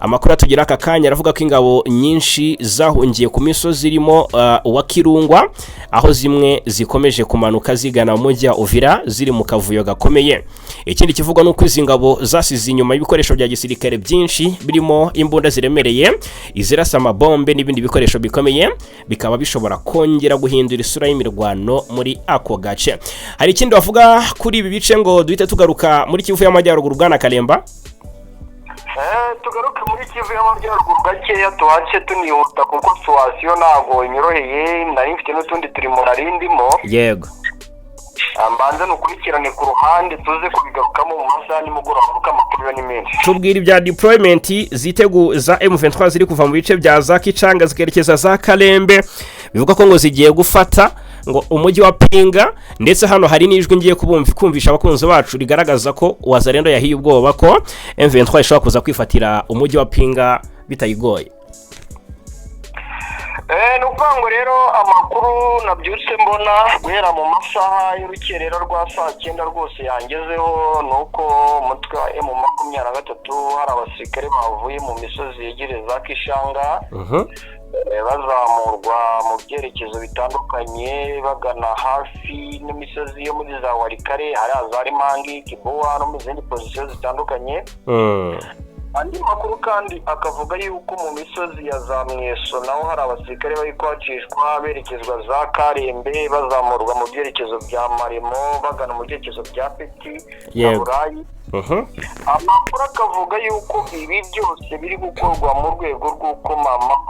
Amakuru atugera aka kanya aravuga ko ingabo nyinshi zahungiye ku misozi irimo uwa Kirungwa, aho zimwe zikomeje kumanuka zigana mu mujyi wa Uvira ziri mu kavuyo gakomeye. Ikindi kivugwa ni uko izi ngabo zasize inyuma ibikoresho bya gisirikare byinshi birimo imbunda ziremereye, izirasa amabombe n'ibindi bikoresho bikomeye, bikaba bishobora kongera guhindura isura y'imirwano muri ako gace. Hari ikindi bavuga kuri ibi bice ngo duhite tugaruka muri Kivu y'Amajyaruguru, bwana Kalemba? Tugaruke muri Kivu y'Amajyaruguru gakeya, tuhace tunihuta kuko situation ntabwo inyoroheye, nari mfite n'utundi turimo nari ndimo. Mbanze nukurikirane ku ruhande, tuze kubigarukamo mu masaha nimugoroba kuko amakuru yo ni menshi. Tubwira ibya deployment zitegu za M23 ziri kuva mu bice bya za Kicanga zikerekeza za Kalembe, bivuga ko ngo zigiye gufata ngo umujyi wa Pinga. Ndetse hano hari n'ijwi ngiye kumvisha abakunzi bacu rigaragaza ko Wazalendo yahiye ubwoba ko M23 ishobora kuza kwifatira umujyi wa Pinga bitayigoye. Ni ukuvuga ngo rero amakuru nabyutse mbona guhera mu masaha y'urukerera rwa saa 9 rwose yangezeho, ni uko umutwe wa M23 hari abasirikare bavuye mu misozi yegereye za Kishanga, bazamurwa mu byerekezo bitandukanye bagana hafi n'imisozi yo muri za Warikare, hariya za Rimangi, Kibuwa no mu zindi position zitandukanye. Andi makuru kandi akavuga yuko mu misozi ya za Mweso naho hari abasirikare bari kuhacishwa berekezwa za Karembe, bazamurwa mu byerekezo bya Maremo bagana mu byerekezo bya Peti na Burayi. Amakuru akavuga yuko ibi byose biri gukorwa mu rwego rw'uko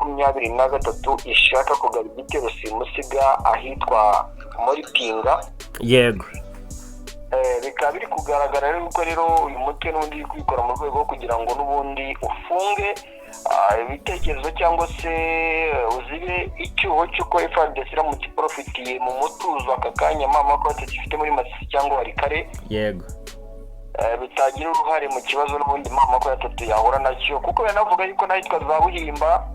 M23 ishaka kugaba igitero simusiga ahitwa muri Pinga. Bikaba biri kugaragara rero ko rero uyu mutwe n'ubundi uri kwikora mu rwego rwo kugira ngo n'ubundi ufunge ibitekerezo cyangwa se uzibe icyuho cy'uko FARDC iramutse iprofitiye mu mutuzo aka kanya mama ko ifite muri Masisi cyangwa Warikare, bitagira uruhare mu kibazo n'ubundi mama ko gatatu yahura nacyo, kuko yanavuga yuko n'ahitwa za Buhimba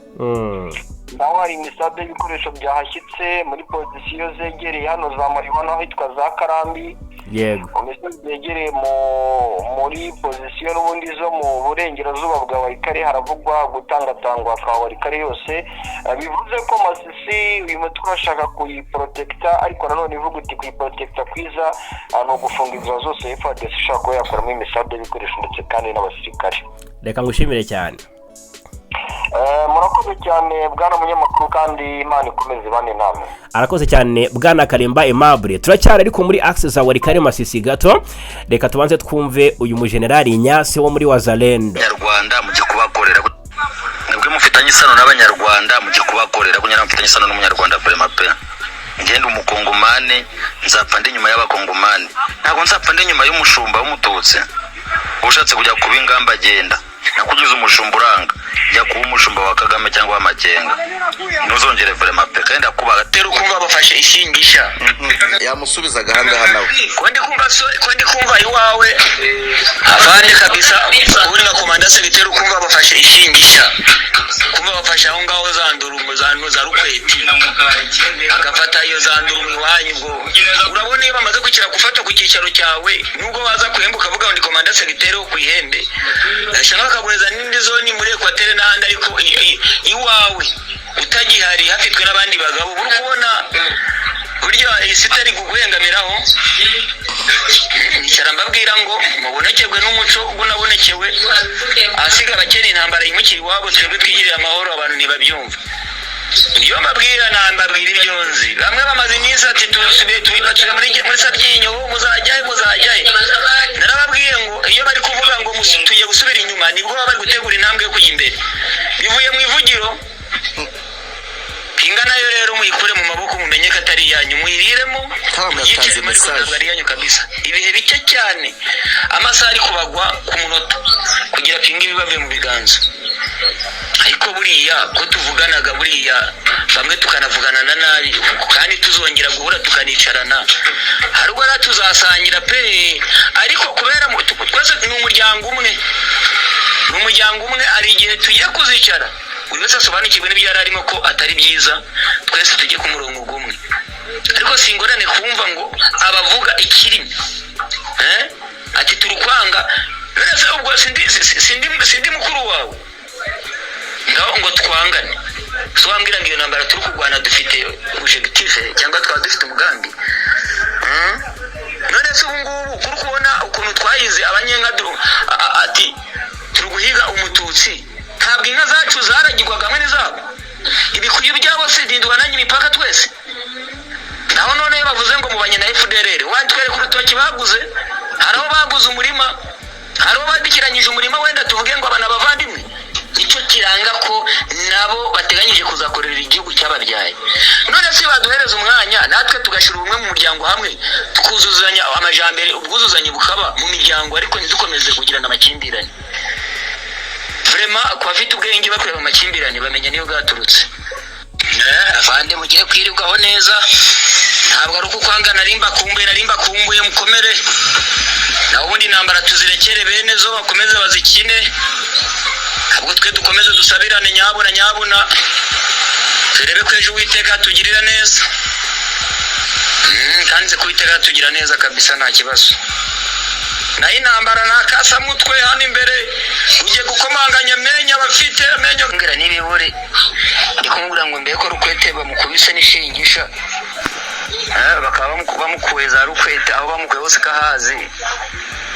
naho hari imisade y'ibikoresho byahashyitse muri position zegereye hano za Mariwa n'ahitwa za Karambi, mu misozi yegereye muri position n'ubundi zo mu burengerazuba bwa Warikare haravugwa gutangatangwa kwa Warikare yose. Bivuze ko Masisi uyu mutwe urashaka kuyiprotecta, ariko nanone ivuga uti kuyiprotecta kwiza ni ugufunga inzira zose FARDC ishobora kuba yakuramo imisade y'ibikoresho ndetse kandi n'abasirikare. Reka ngushimire cyane. Murakoze cyane bwana munyamakuru, kandi Imana ikomeze ibane namwe. Arakoze cyane bwana Karemba Aimable. Turacyari ariko muri axe za Warikare, Masisi gato. Reka tubanze twumve uyu mujenerali Nyasi wo muri Wazalendo. Abanyarwanda mujye kubakorera, nibwo mufitanye isano n'Abanyarwanda, mujye kubakorera kugira ngo mufitanye isano n'Umunyarwanda. Vraiment pe, ngende Umukongomani, nzapfa ndi inyuma y'Abakongomani, ntabwo nzapfa ndi inyuma y'umushumba w'Umututsi. Ushatse kujya kuba ingamba agenda. Nakugize umushumba uranga, jya kuba umushumba wa Kagame cyangwa wa Makenga. Ntuzongere vraiment pe, kandi ndakubaga. Rero ukumva bafashe ishingisha. Yamusubizaga ahangaha nawe. Ko ndi kumva iwawe avande kabisa, uri nka komanda segiteri, ukumva bafashe ishingisha, kumva bafashe aho ngaho za ndurumu za rukweti, agafata iyo za ndurumu iwanyu. Ubwo urabona iyo bamaze gukira gufata ku cyicaro cyawe, nubwo baza kuhemba ukavuga ngo ndi komanda segiteri wo ku ihembe, cyangwa bakaguhereza n'indi zone muri Ekwatere n'ahandi, ariko iwawe utagihari hafitwe n'abandi bagabo, uri kubona burya isi itari kuguhengamiraho. Nicara mbabwira ngo mubonekerwe n'umuco ubwo nabonekewe, ahasiga abakene intambara yimukira iwabo, twebwe twigirire amahoro. Abantu ntibabyumva ibyo mbabwira, nambabwira ibyo nzi. Bamwe bamaze iminsi ati dusubiye tubibacira muri Sabyinyo, muzajyahe, muzajyahe. Narababwiye ngo iyo bari kuvuga ngo tugiye gusubira inyuma, nibwo baba bari gutegura intambwe yo kujya imbere. Bivuye mu ivugiro pinga nayo rero muyikure mu maboko, mumenye ko atari iyanyu, muyiriremo. Tom yatanze Yicare, ariko message. ntabwo ari iyanyu kabisa. Ibihe bike cyane, amasaha ari kubagwa ku munota kugira pinga ibibave mu biganza. Ariko buriya ko tuvuganaga, buriya bamwe tukanavugana na nabi, kandi tuzongera guhura tukanicarana, hari ubwo rero tuzasangira pe. Ariko kubera twese ni umuryango umwe, ni umuryango umwe, hari igihe tugiye kuzicara buri wese asobanukirwe n'ibyo yari arimo ko atari byiza, twese tujye ku murongo umwe. Ariko si ingorane kumva ngo abavuga ikirimi, eh? Ati turi kwanga none se ubwo sindi mukuru wawe ngaho ngo twangane? So wambwira ngo iyo ntambara turi kurwana dufite objectif cyangwa twaba dufite umugambi? None se ubu ngubu kuri kubona ukuntu twayize abanyenka ati turi guhiga umututsi, ntabwo inka zacu zaragirwaga hamwe n'izabo, ibikuyu byabo se ntiduhananye imipaka twese? Naho none iyo bavuze ngo mubanye na FDLR, wantwereka urutoki baguze? Hari aho baguze umurima? Hari aho bandikiranyije umurima? Wenda tuvuge ngo aba ni abavandimwe. Nicyo kiranga ko nabo bateganyije kuzakorera igihugu cyababyaye. None se baduhereza umwanya natwe tugashyira ubumwe mu muryango hamwe, tukuzuzanya amajambere, ubwuzuzanye bukaba mu miryango, ariko ntidukomeze kugirana amakimbirane. Vraiment, ku bafite ubwenge bakureba amakimbirane bamenya niyo bwaturutse. Afande, mugiye kwirirwaho neza. Ntabwo ari uko kwanga, nari mbakumbuye, mukomere. Naho ubundi intambara tuzirekere bene zo bakomeze bazikine, ahubwo twe dukomeze dusabirane nyabuna nyabuna, turebe ko ejo Uwiteka atugirira neza. Kandi nzi ko Uwiteka atugira neza kabisa, nta kibazo. Naho intambara nta kasamutwe hano imbere, ugiye gukomanganya amenyo, abafite amenyo ngira n'ibibure. Ndi kumubwira ngo mbere ko rukwete bamukubise n'ishingisha, bakaba bamukuye za rukwete, aho bamukuye hose kahazi,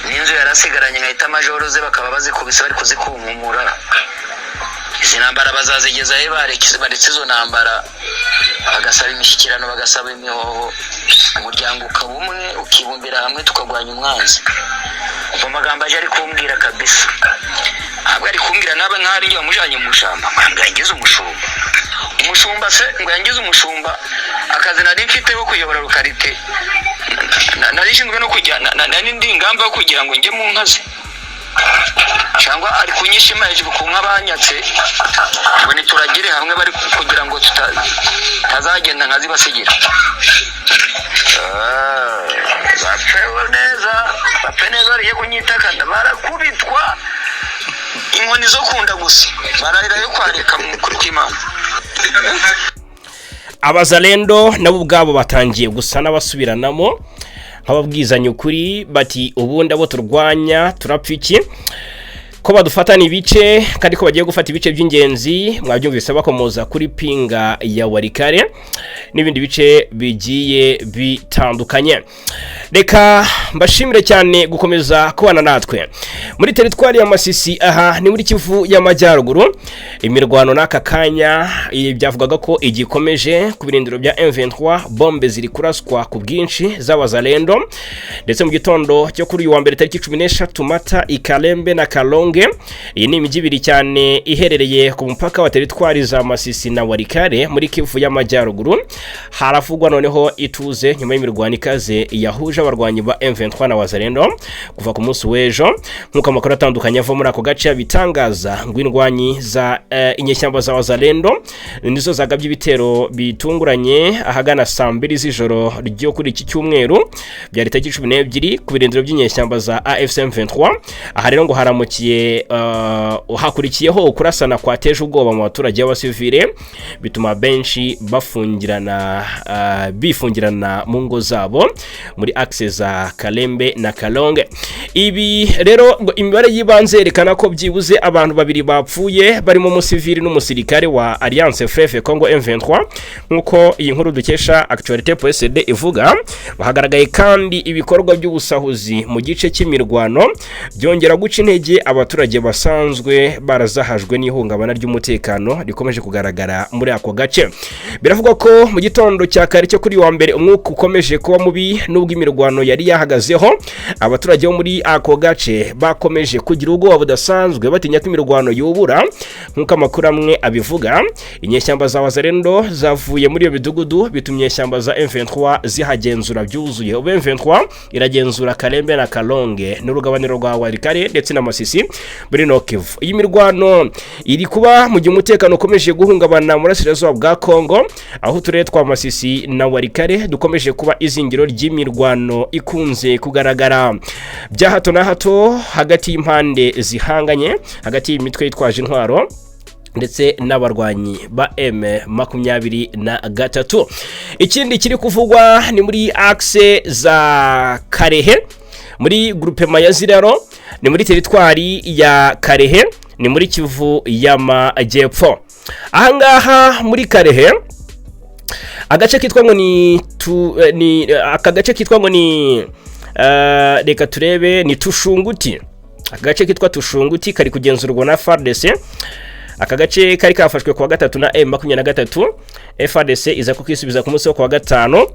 n'inzu yarasigaranye nkahita amajoro ze bakaba bazikubise bari kuzikunkumura. Izi ntambara bazazigeza he? Baretse izo ntambara, bagasaba imishyikirano, bagasaba imihoho, umuryango ukaba umwe, ukibumbira hamwe, tukarwanya umwanzi. Umva amagambo aje ari kumbwira kabisa, ntabwo ari kumbwira nabe nk'aho ari wamujyanye mu ishyamba ngo yangize umushumba. Umushumba se ngo yangize umushumba? Akazi nari mfite ko kuyobora rukarite, nari nshinzwe no kujya nari ndi ingamba yo kugira ngo njye mu nka ze, cyangwa ari kunyishima hejuru ku nka banyatse ngo nituragire hamwe, bari kugira ngo tutazagenda nkazibasigira. Bapfe neza, bapfe neza, bariye kunyitakana, barakubitwa inkoni zo kunda gusa, bararira yo kwareka mu kuri kw'Imana. Abazalendo nabo ubwabo batangiye gusa n'abasubiranamo, nk'ababwizanya ukuri bati: "Ubundi abo turwanya turapfa iki ko badufatana ibice, kandi ko bagiye gufata ibice by'ingenzi?" Mwabyumvise bakomoza kuri Pinga ya Warikare n'ibindi bice bigiye bitandukanye. Reka mbashimire cyane gukomeza kubana natwe muri teritwari ya Masisi. Aha ni muri Kivu y'Amajyaruguru. Imirwano n'aka kanya byavugaga ko igikomeje ku birindiro bya M23, bombe ziri kuraswa ku bwinshi z'abazalendo. Ndetse mu gitondo cyo kuri uyu wa mbere tariki 13 Mata, Ikarembe na Kalongo. Kalonge. Iyi ni imijyi ibiri cyane iherereye ku mupaka wa teritwari za Masisi na Walikale muri Kivu y'Amajyaruguru. Haravugwa noneho ituze nyuma y'imirwano ikaze yahuje abarwanyi ba M23 na Wazalendo kuva ku munsi w'ejo, nk'uko amakuru atandukanye ava muri ako gace abitangaza. Ngo indwanyi za inyeshyamba za Wazalendo nizo zagabye ibitero bitunguranye ahagana saa 2 z'ijoro ryo kuri iki cyumweru, byari tariki 12, ku birindiro by'inyeshyamba za AFC M23. Aha rero ngo haramukiye hakurikiyeho kurasana kwateje ubwoba mu baturage b'abasivile, bituma benshi bafungirana bifungirana mu ngo zabo muri axe za Kalembe na Kalonge. Ibi rero ngo imibare y'ibanze yerekana ko byibuze abantu babiri bapfuye, barimo umusivili n'umusirikare wa Alliance Fleuve Congo M23, nk'uko iyi nkuru dukesha Actualité.cd ivuga. Hagaragaye kandi ibikorwa by'ubusahuzi mu gice cy'imirwano, byongera guca intege abaturage basanzwe barazahajwe n'ihungabana ry'umutekano rikomeje kugaragara muri ako gace. Biravugwa ko mu gitondo cya kare cyo kuri wa mbere umwuka ukomeje kuba mubi nubwo imirwano yari yahagazeho. Abaturage bo muri ako gace bakomeje kugira ubwoba budasanzwe, batinya ko imirwano yubura. Nk'uko amakuru amwe abivuga, inyeshyamba za Wazalendo zavuye muri iyo midugudu, bituma inyeshyamba za M23 zihagenzura byuzuye. Ubu M23 iragenzura Kalembe na Kalonge n'urugabaniro rwa Walikale ndetse na Masisi muri Nord Kivu. Iyi mirwano iri kuba mu gihe umutekano ukomeje guhungabana mu burasirazuba bwa Kongo, aho uturere twa Masisi na Walikale dukomeje kuba izingiro ry'imirwano ikunze kugaragara bya hato na hato hagati y'impande zihanganye, hagati y'imitwe yitwaje intwaro ndetse n'abarwanyi ba M23. Ikindi kiri kuvugwa ni muri axe za Karehe, muri groupement ya Ziraro, ni muri teritwari ya Karehe, ni muri Kivu y'Amajyepfo. Ahangaha muri Karehe, agace kitwa ngo ni tu, ni aka gace kitwa ngo ni reka turebe, ni Tushunguti. Aka gace kitwa Tushunguti kari kugenzurwa na FARDC. Aka gace kari kafashwe kuwa gatatu na M23, FARDC iza kukisubiza ku munsi wo kuwa gatanu.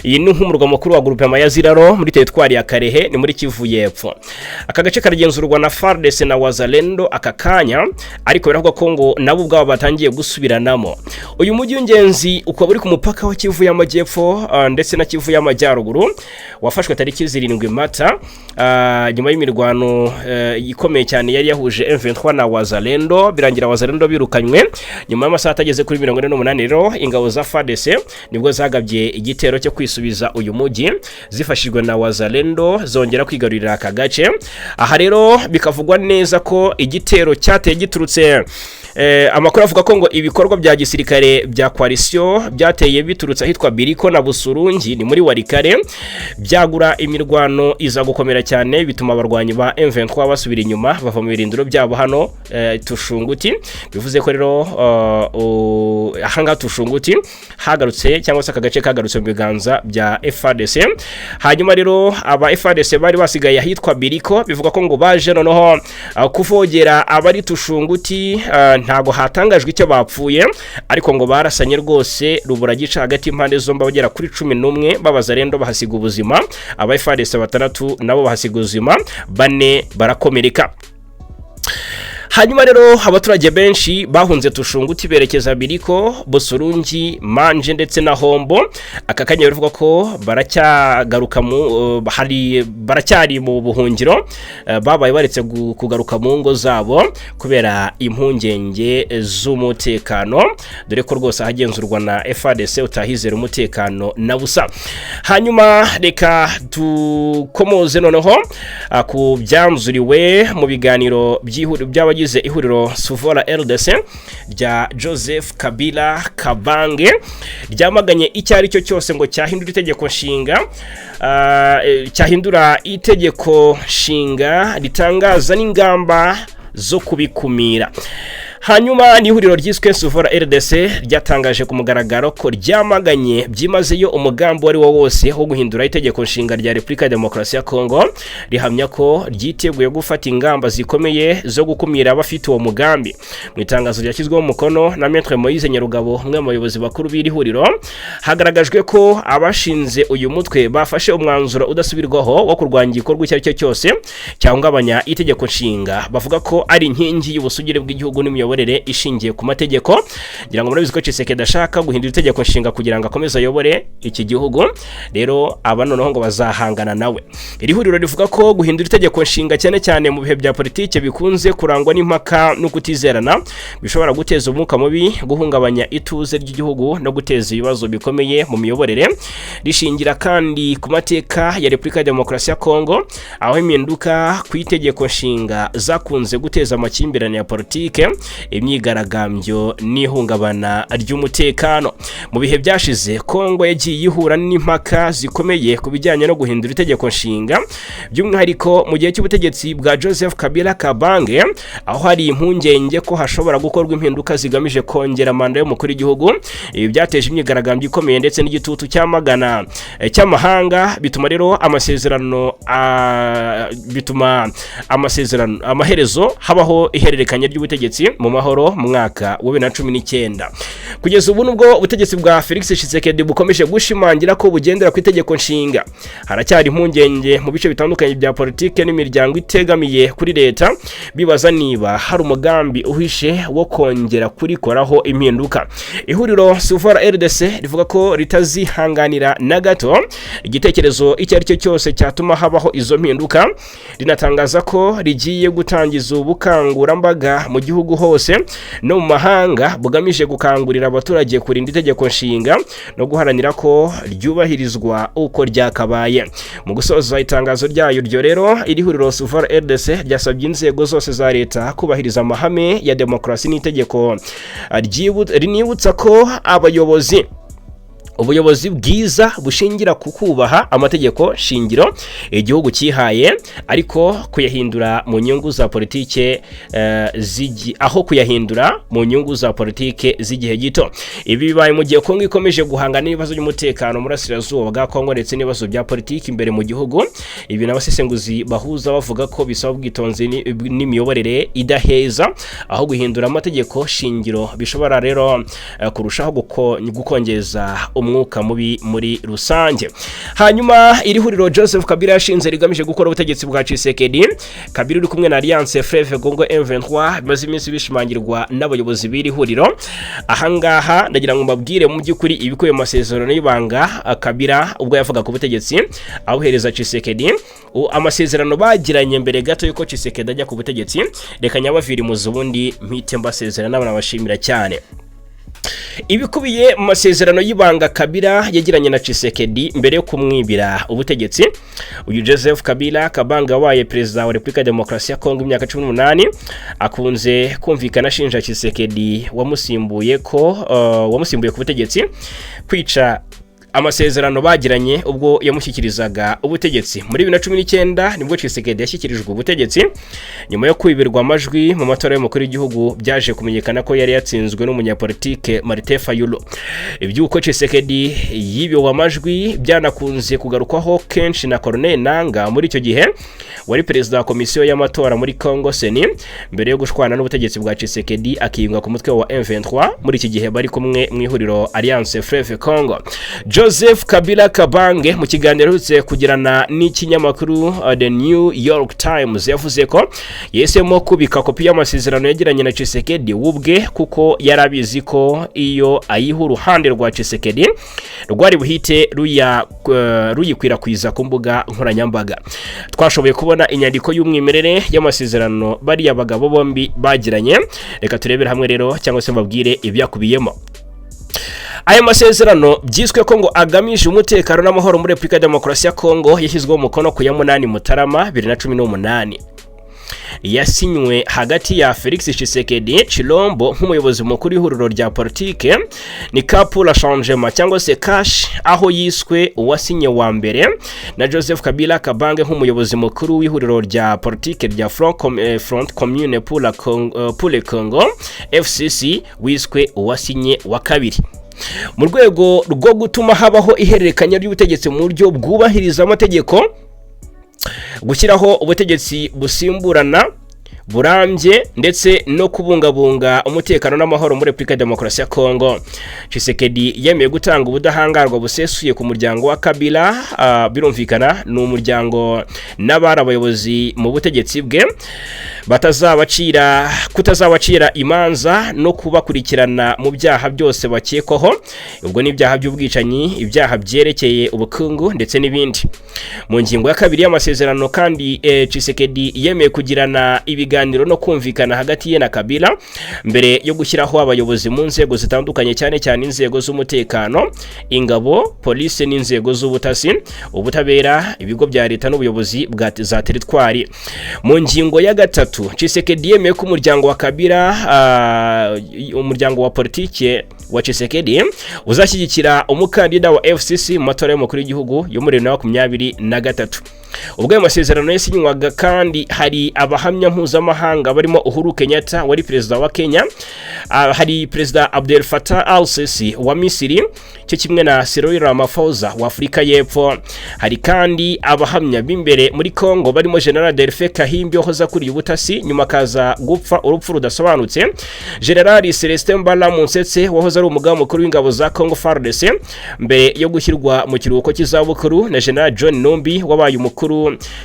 Iyi ni nk'umurwa mukuru wa groupement ya Ziraro muri teritwari ya Karehe, ni muri Kivu y'Epfo. Aka gace karagenzurwa na FARDC na Wazalendo aka kanya, ariko biravugwa ko ngo nabo ubwabo batangiye gusubiranamo. Uyu mujyi w'ingenzi ukaba uri ku mupaka wa Kivu y'Amajyepfo ndetse na Kivu y'Amajyaruguru. Wafashwe tariki 7 Mata, nyuma y'imirwano ikomeye cyane yari yahuje M23 na Wazalendo, birangira Wazalendo birukanywe nyuma y'amasaha atageze kuri 48. Rero ingabo za FARDC nibwo zagabye igitero cyo kwisubiza uyu mujyi zifashijwe na Wazalendo, zongera kwigarurira aka gace. Aha rero bikavugwa neza ko igitero cyateye giturutse amakuru avuga ko ngo ibikorwa bya gisirikare bya coalition byateye biturutse ahitwa Biriko na Busurungi, ni muri Walikale, byagura imirwano iza gukomera cyane, bituma abarwanyi ba M23 basubira inyuma, bava mu birindiro byabo hano Tushunguti. Bivuze ko rero ahangaha Tushunguti hagarutse, cyangwa se aka gace kagarutse mu biganza bya FARDC. Hanyuma rero aba FARDC bari basigaye ahitwa Biriko bivuga ko ngo baje noneho kuvogera abari Tushunguti. Ntabwo hatangajwe icyo bapfuye, ariko ngo barasanye rwose rubura gica hagati y'impande zombi, bagera kuri 11 b'Abazalendo bahasiga ubuzima, aba FARDC batandatu nabo bahasiga ubuzima, bane barakomereka. Hanyuma rero abaturage benshi bahunze Tushunguti berekeza Biriko, Busurungi, Manje ndetse na Hombo. Aka kanya baravuga ko baracyagaruka mu hari baracyari mu buhungiro, babaye baretse kugaruka mu ngo zabo kubera impungenge z'umutekano, dore ko rwose ahagenzurwa na FARDC utahizera umutekano na busa. Hanyuma reka dukomoze noneho ku byanzuriwe mu biganiro by'abagize ihuriro Suvora RDC rya Joseph Kabila Kabange, ryamaganye icyo ari cyo cyose ngo cyahindura itegeko nshinga, cyahindura itegeko nshinga, ritangaza n'ingamba zo kubikumira. Hanyuma ni ihuriro ryiswe Suvora RDC ryatangaje ku mugaragaro ko ryamaganye byimazeyo umugambi uwo ari wo wose wo guhindura itegeko nshinga rya Repubulika ya Demokarasi ya Kongo, rihamya ko ryiteguye gufata ingamba zikomeye zo gukumira abafite uwo mugambi. Mu itangazo ryashyizweho umukono na Maître Moise Nyarugabo, umwe mu bayobozi bakuru b'iri huriro, hagaragajwe ko abashinze uyu mutwe bafashe umwanzuro udasubirwaho wo kurwanya igikorwa icyo ari cyo cyose cyahungabanya itegeko nshinga, bavuga ko ari inkingi y'ubusugire bw'igihugu n'imiyoborere ishingiye ku mategeko. Ngira ngo murabizi ko Tshisekedi ashaka guhindura itegeko nshinga kugira ngo akomeze ayobore iki gihugu. Rero aba noneho ngo bazahangana nawe. Iri huriro rivuga ko guhindura itegeko nshinga, cyane cyane mu bihe bya politike bikunze kurangwa n'impaka no kutizerana, bishobora guteza umwuka mubi, guhungabanya ituze ry'igihugu no guteza ibibazo bikomeye mu miyoborere. Rishingira kandi ku mateka ya Repubulika ya Demokarasi ya Kongo, aho impinduka ku itegeko nshinga zakunze guteza amakimbirane ya politike, imyigaragambyo n'ihungabana ry'umutekano. Mu bihe byashize, Kongo yagiye ihura n'impaka zikomeye ku bijyanye no guhindura itegeko nshinga, by'umwihariko mu gihe cy'ubutegetsi bwa Joseph Kabila Kabange, aho hari impungenge ko hashobora gukorwa impinduka zigamije kongera manda y'umukuru w'igihugu. Ibi byateje imyigaragambyo ikomeye ndetse n'igitutu cyamagana cy'amahanga, bituma rero amasezerano bituma amasezerano amaherezo habaho ihererekanya ry'ubutegetsi mu mahoro mu mwaka wa 2019. Kugeza ubu, nubwo ubutegetsi bwa Felix Tshisekedi bukomeje gushimangira ko bugendera ku itegeko nshinga, haracyari impungenge mu bice bitandukanye bya politike n'imiryango itegamiye kuri leta, bibaza niba hari umugambi uhishe wo kongera kurikoraho impinduka. Ihuriro Suvora RDC rivuga ko ritazihanganira na gato igitekerezo icyo ari cyo cyose cyatuma habaho izo mpinduka, rinatangaza ko rigiye gutangiza ubukangurambaga mu gihugu hose no mu mahanga bugamije gukangurira abaturage kurinda itegeko nshinga no guharanira ko ryubahirizwa uko ryakabaye. Mu gusoza itangazo ryayo ryo rero, iri huriro Suvora RDC ryasabye inzego zose za leta kubahiriza amahame ya demokarasi n'itegeko, rinibutsa ko abayobozi ubuyobozi bwiza bushingira ku kubaha amategeko shingiro igihugu cyihaye, ariko kuyahindura mu nyungu za politike aho kuyahindura mu nyungu za politike z'igihe gito. Ibi bibaye mu gihe Kongo ikomeje guhangana n'ibibazo by'umutekano mu burasirazuba bwa Kongo ndetse n'ibibazo bya politiki imbere mu gihugu. Ibi n'abasesenguzi bahuza bavuga ko bisaba ubwitonzi n'imiyoborere idaheza, aho guhindura amategeko shingiro bishobora rero kurushaho gukongeza umwuka mubi muri rusange. Hanyuma iri huriro Joseph Kabila yashinze rigamije gukora ubutegetsi bwa Tshisekedi, Kabila uri kumwe na Alliance Fleuve Congo M23, bimaze iminsi bishimangirwa n'abayobozi b'iri huriro. Ahangaha ndagira ngo mbabwire mu by'ukuri ibikubiye mu masezerano y'ibanga Kabila ubwo yavuga ku butegetsi abuhereza Tshisekedi, amasezerano bagiranye mbere gato yuko Tshisekedi ajya ku butegetsi. Reka nyabaviri muzi, ubundi mpite mbasezera n'abana bashimira cyane. Ibikubiye mu masezerano y'ibanga Kabila yagiranye na Tshisekedi mbere yo kumwibira ubutegetsi. Uyu Joseph Kabila Kabanga wabaye perezida wa Repubulika ya Demokarasi ya Kongo imyaka 18, akunze kumvikana ashinja Tshisekedi wamusimbuye ku butegetsi kwica amasezerano bagiranye ubwo yamushyikirizaga ubutegetsi. Muri 2019 nibwo Tshisekedi yashyikirijwe ubutegetsi nyuma yo kwibirwa amajwi mu matora y'umukuru w'igihugu, byaje kumenyekana ko yari yatsinzwe n'umunyapolitike Martin Fayulu. Iby'uko Tshisekedi yibiwe amajwi byanakunze kugarukwaho kenshi na Corneille Nanga, muri icyo gihe wari perezida wa komisiyo y'amatora muri Congo CENI, mbere yo gushwana n'ubutegetsi bwa Tshisekedi akiyunga ku mutwe wa M23, muri iki gihe bari kumwe mu ihuriro Alliance Fleuve Congo. Joseph Kabila Kabange, mu kiganiro aherutse kugirana n'ikinyamakuru The New York Times, yavuze ko yahisemo kubika kopi y'amasezerano yagiranye na Tshisekedi ubwe kuko yari abizi ko iyo ayiha uruhande rwa Tshisekedi rwari buhite ruyikwirakwiza ku mbuga nkoranyambaga. "Twashoboye kubona inyandiko y'umwimerere y'amasezerano bariya bagabo bombi bagiranye. Reka turebere hamwe rero, cyangwa se mbabwire ibyakubiyemo." Aya masezerano byiswe ko ngo agamije umutekano n'amahoro muri Repubulika ya Demokarasi ya Kongo yashyizweho umukono ku ya 8 Mutarama 2018. Yasinywe hagati ya Felix Tshisekedi Chilombo nk'umuyobozi mukuru w'ihuriro rya politike ni Cap pour le Changement cyangwa se CACH, aho yiswe uwasinye wa mbere, na Joseph Kabila Kabange nk'umuyobozi mukuru w'ihuriro rya politike rya Front Commune pour le Congo, FCC, wiswe uwasinye wa kabiri, mu rwego rwo gutuma habaho ihererekanya ry'ubutegetsi mu buryo bwubahiriza amategeko, gushyiraho ubutegetsi busimburana burambye ndetse no kubungabunga umutekano n'amahoro muri Repubulika ya Demokarasi ya Kongo. Tshisekedi yemeye gutanga ubudahangarwa busesuye ku muryango wa Kabila, birumvikana ni umuryango n'abari abayobozi mu butegetsi bwe, kutazabacira imanza no kubakurikirana mu byaha byose bakekwaho. Ubwo ni ibyaha by'ubwicanyi, ibyaha byerekeye ubukungu ndetse n'ibindi. Mu ngingo ya kabiri y'amasezerano kandi, Tshisekedi yemeye kugirana ibiganiro no kumvikana hagati ye na Kabila mbere yo gushyiraho abayobozi mu nzego zitandukanye, cyane cyane inzego z'umutekano, ingabo, polisi n'inzego z'ubutasi, ubutabera, ibigo bya leta n'ubuyobozi bwa za teritwari. Mu ngingo ya gatatu, Tshisekedi yemeye ko umuryango wa Kabila, umuryango wa politike wa Tshisekedi, uzashyigikira umukandida wa FCC mu matora y'umukuru w'igihugu yo muri 2023. Ubwo ayo masezerano yasinywaga kandi, hari abahamya mpuzamahanga barimo Uhuru Kenyatta wari perezida wa Kenya, hari Perezida Abdel Fattah al-Sisi wa Misiri, cyo kimwe na Cyril Ramaphosa wa Afurika y'Epfo. Hari kandi abahamya b'imbere muri Congo barimo General Delphin Kahimbi wahoze akuriye ubutasi, nyuma akaza gupfa urupfu rudasobanutse, General Celestin Mbala Munsetse wahoze ari umugaba mukuru w'ingabo za Congo FARDC mbere yo gushyirwa mu kiruhuko cy'izabukuru, na General John Numbi wabaye umukuru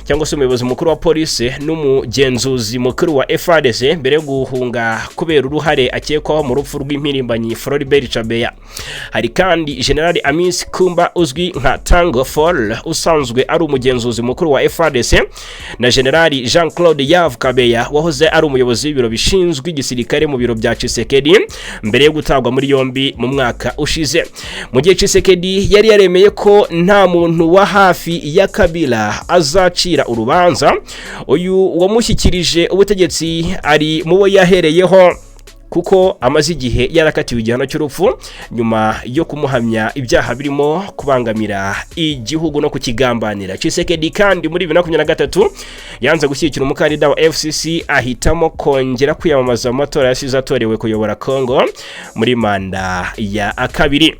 cyangwa se umuyobozi mukuru wa polisi n'umugenzuzi mukuru wa FARDC mbere yo guhunga kubera uruhare akekwaho mu rupfu rw'impirimbanyi Floribert Chebeya. Hari kandi General Amisi Kumba uzwi nka Tango Fall usanzwe ari umugenzuzi mukuru wa FARDC, na General Jean Claude Yav Kabeya wahoze ari umuyobozi w'ibiro bishinzwe igisirikare mu biro bya Tshisekedi mbere yo gutabwa muri yombi mu mwaka ushize. Mu gihe Tshisekedi yari yaremeye ko nta muntu wa hafi ya Kabila azacira urubanza, uyu wamushyikirije ubutegetsi ari mu bo yahereyeho, kuko amaze igihe yarakatiwe igihano cy'urupfu nyuma yo kumuhamya ibyaha birimo kubangamira igihugu no kukigambanira. Tshisekedi kandi muri 2023 yanze gushyigikira umukandida wa FCC, ahitamo kongera kwiyamamaza mu matora yasize atorewe kuyobora Congo muri manda ya kabiri.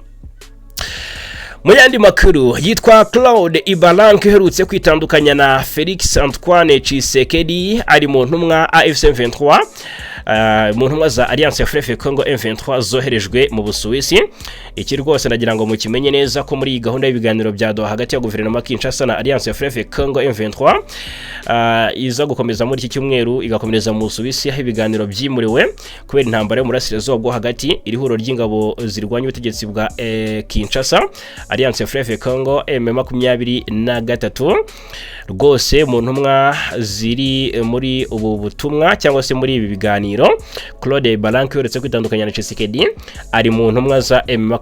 Mu yandi makuru, yitwa Claude Ibalanky uherutse kwitandukanya na Felix Antoine Tshisekedi ari mu ntumwa AFC M23, mu ntumwa za Alliance Fleuve Congo M23 zoherejwe mu Busuwisi. Iki rwose nagira ngo mukimenye neza ko muri iyi gahunda y'ibiganiro bya Doha hagati ya guverinoma Kinshasa na Alliance Fleuve Congo M23, iza gukomeza muri iki cyumweru igakomereza mu Busuwisi, aho ibiganiro byimuriwe kubera intambara yo mu burasirazuba bwo hagati. Iri huriro ry'ingabo zirwanya ubutegetsi bwa Kinshasa, Alliance Fleuve Congo M23, rwose mu ntumwa ziri muri ubu butumwa cyangwa se muri ibi biganiro, Claude Ibalanky uretse kwitandukanya na Tshisekedi ari mu ntumwa za M23.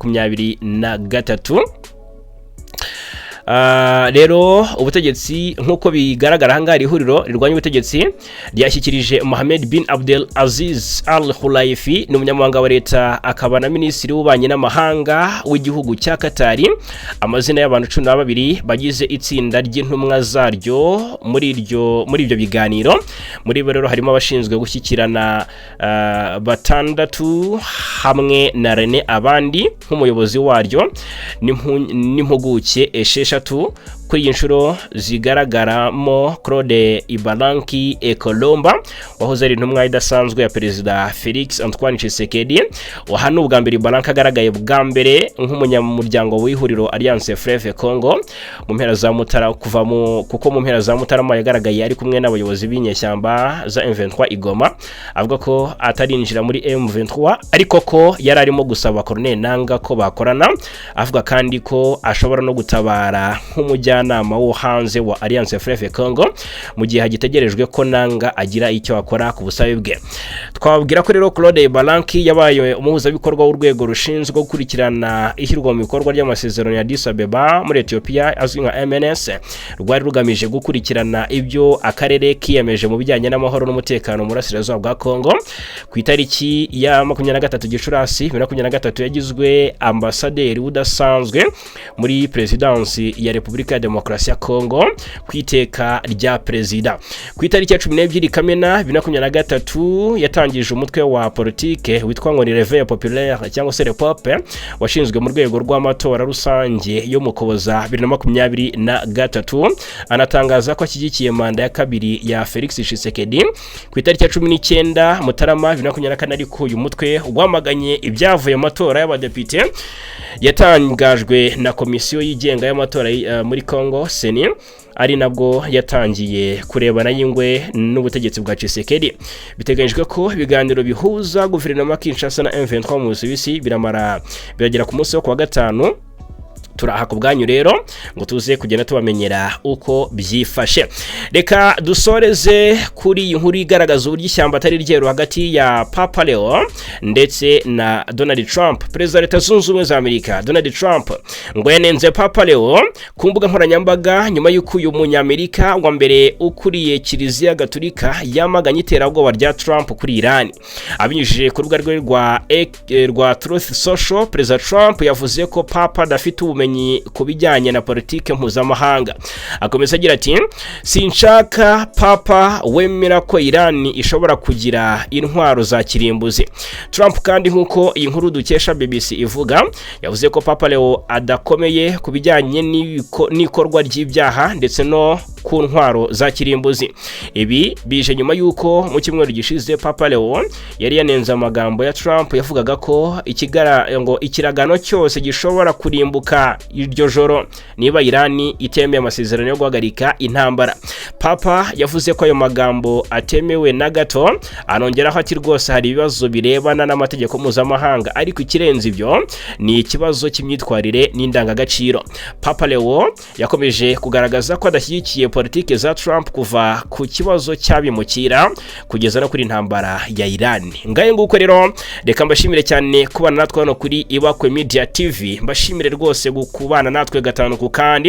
Rero ubutegetsi, nk'uko bigaragara ahangaha, iri huriro rirwanya ubutegetsi ryashyikirije Mohamed bin Abdel Aziz Al Khulaifi, ni umunyamabanga wa leta akaba na minisitiri w'ububanyi n'amahanga w'igihugu cya Katari, amazina y'abantu 12 bagize itsinda ry'intumwa zaryo muri ibyo biganiro. Muri bo rero harimo abashinzwe gushyikirana batandatu hamwe na Rene Abandi nk'umuyobozi waryo n'impuguke 6 kuri iyi nshuro zigaragaramo Claude Ibalanky Ekolomba wahoze ari intumwa idasanzwe ya Perezida Felix Antoine Tshisekedi. Aha ni ubwa mbere Ibalanky agaragaye bwa mbere nk'umunyamuryango w'ihuriro Alliance Fleuve Congo mu mpera za Mutara, kuva mu kuko mu mpera za Mutarama yagaragaye ari kumwe n'abayobozi b'inyeshyamba za M23 i Goma, avuga ko atarinjira muri M23 ariko ko yari arimo gusaba Corneille Nanga ko bakorana, avuga kandi ko ashobora no gutabara nk'umujyanama. umujyanama wo hanze wa Alliance Fleuve Congo, mu gihe hagitegerejwe ko Nanga agira icyo akora ku busabe bwe. Twababwira ko rero Claude Balanki yabaye umuhuzabikorwa w'urwego rushinzwe gukurikirana ishyirwa mu bikorwa ry'amasezerano ya Addis Abeba muri Ethiopia, azwi nka MNS, rwari rugamije gukurikirana ibyo akarere kiyemeje mu bijyanye n'amahoro n'umutekano mu burasirazuba bwa Congo. Ku itariki ya 23 Gicurasi 2023 yagizwe ambasaderi udasanzwe muri Perezidansi ya Repubulika ya Demokarasi ya Congo ku iteka rya Perezida. Ku itariki ya 12 Kamena 2023 yatangije umutwe wa politike witwa ngo ni Réveil Populaire cyangwa se REPOP, washinzwe mu rwego rw'amatora rusange yo mu Kuboza 2023, anatangaza ko ashyigikiye manda ya kabiri ya Felix Tshisekedi. Ku itariki ya 19 Mutarama 2024 ariko, uyu mutwe wamaganye ibyavuye mu matora y'abadepite yatangajwe na Komisiyo yigenga y'amatora muri Congo, CENI, ari nabwo yatangiye kurebana y'ingwe n'ubutegetsi bwa Tshisekedi. Biteganyijwe ko ibiganiro bihuza guverinoma Kinshasa na M23 mu Busuwisi biramara biragera ku munsi wo kuwa gatanu. Turaha ku bwanyu rero ngo tuze kugenda tubamenyera uko byifashe. Reka dusoreze kuri iyi nkuru igaragaza uburyo ishyamba atari ryeru hagati ya Papa Leo ndetse na Donald Trump. Perezida wa Leta Zunze Ubumwe za Amerika Donald Trump ngo yanenze Papa Leo ku mbuga nkoranyambaga nyuma y'uko uyu Munyamerika wa mbere ukuriye Kiliziya Gatulika yamaganye iterabwoba rya Trump kuri Iran. Abinyujije ku rubuga rwe rwa Truth Social, Perezida Trump yavuze ko Papa adafite ubumenyi ku bijyanye na politike mpuzamahanga. Akomeza agira ati: "Sinshaka Papa wemera ko Iran ishobora kugira intwaro za kirimbuzi." Trump kandi, nk'uko iyi nkuru dukesha BBC ivuga, yavuze ko Papa Leo adakomeye ku bijyanye n'ikorwa ry'ibyaha ndetse no ku ntwaro za kirimbuzi. Ibi bije nyuma y'uko mu cyumweru gishize Papa Leo yari yanenze amagambo ya Trump yavugaga ko ngo ikiragano cyose gishobora kurimbuka iryo joro niba Irani itemeye amasezerano yo guhagarika intambara. Papa yavuze ko ayo magambo atemewe na gato, anongeraho ati: "Rwose hari ibibazo birebana n'amategeko mpuzamahanga, ariko ikirenze ibyo ni ikibazo cy'imyitwarire n'indangagaciro." Papa Leo yakomeje kugaragaza ko adashyigikiye politiki za Trump, kuva ku kibazo cy'abimukira kugeza no kuri intambara ya Iran. Ngaye nguko rero, reka mbashimire cyane kubana natwe hano kuri Ibakwe Media TV. Mbashimire rwose kubana natwe gatanu ku kandi.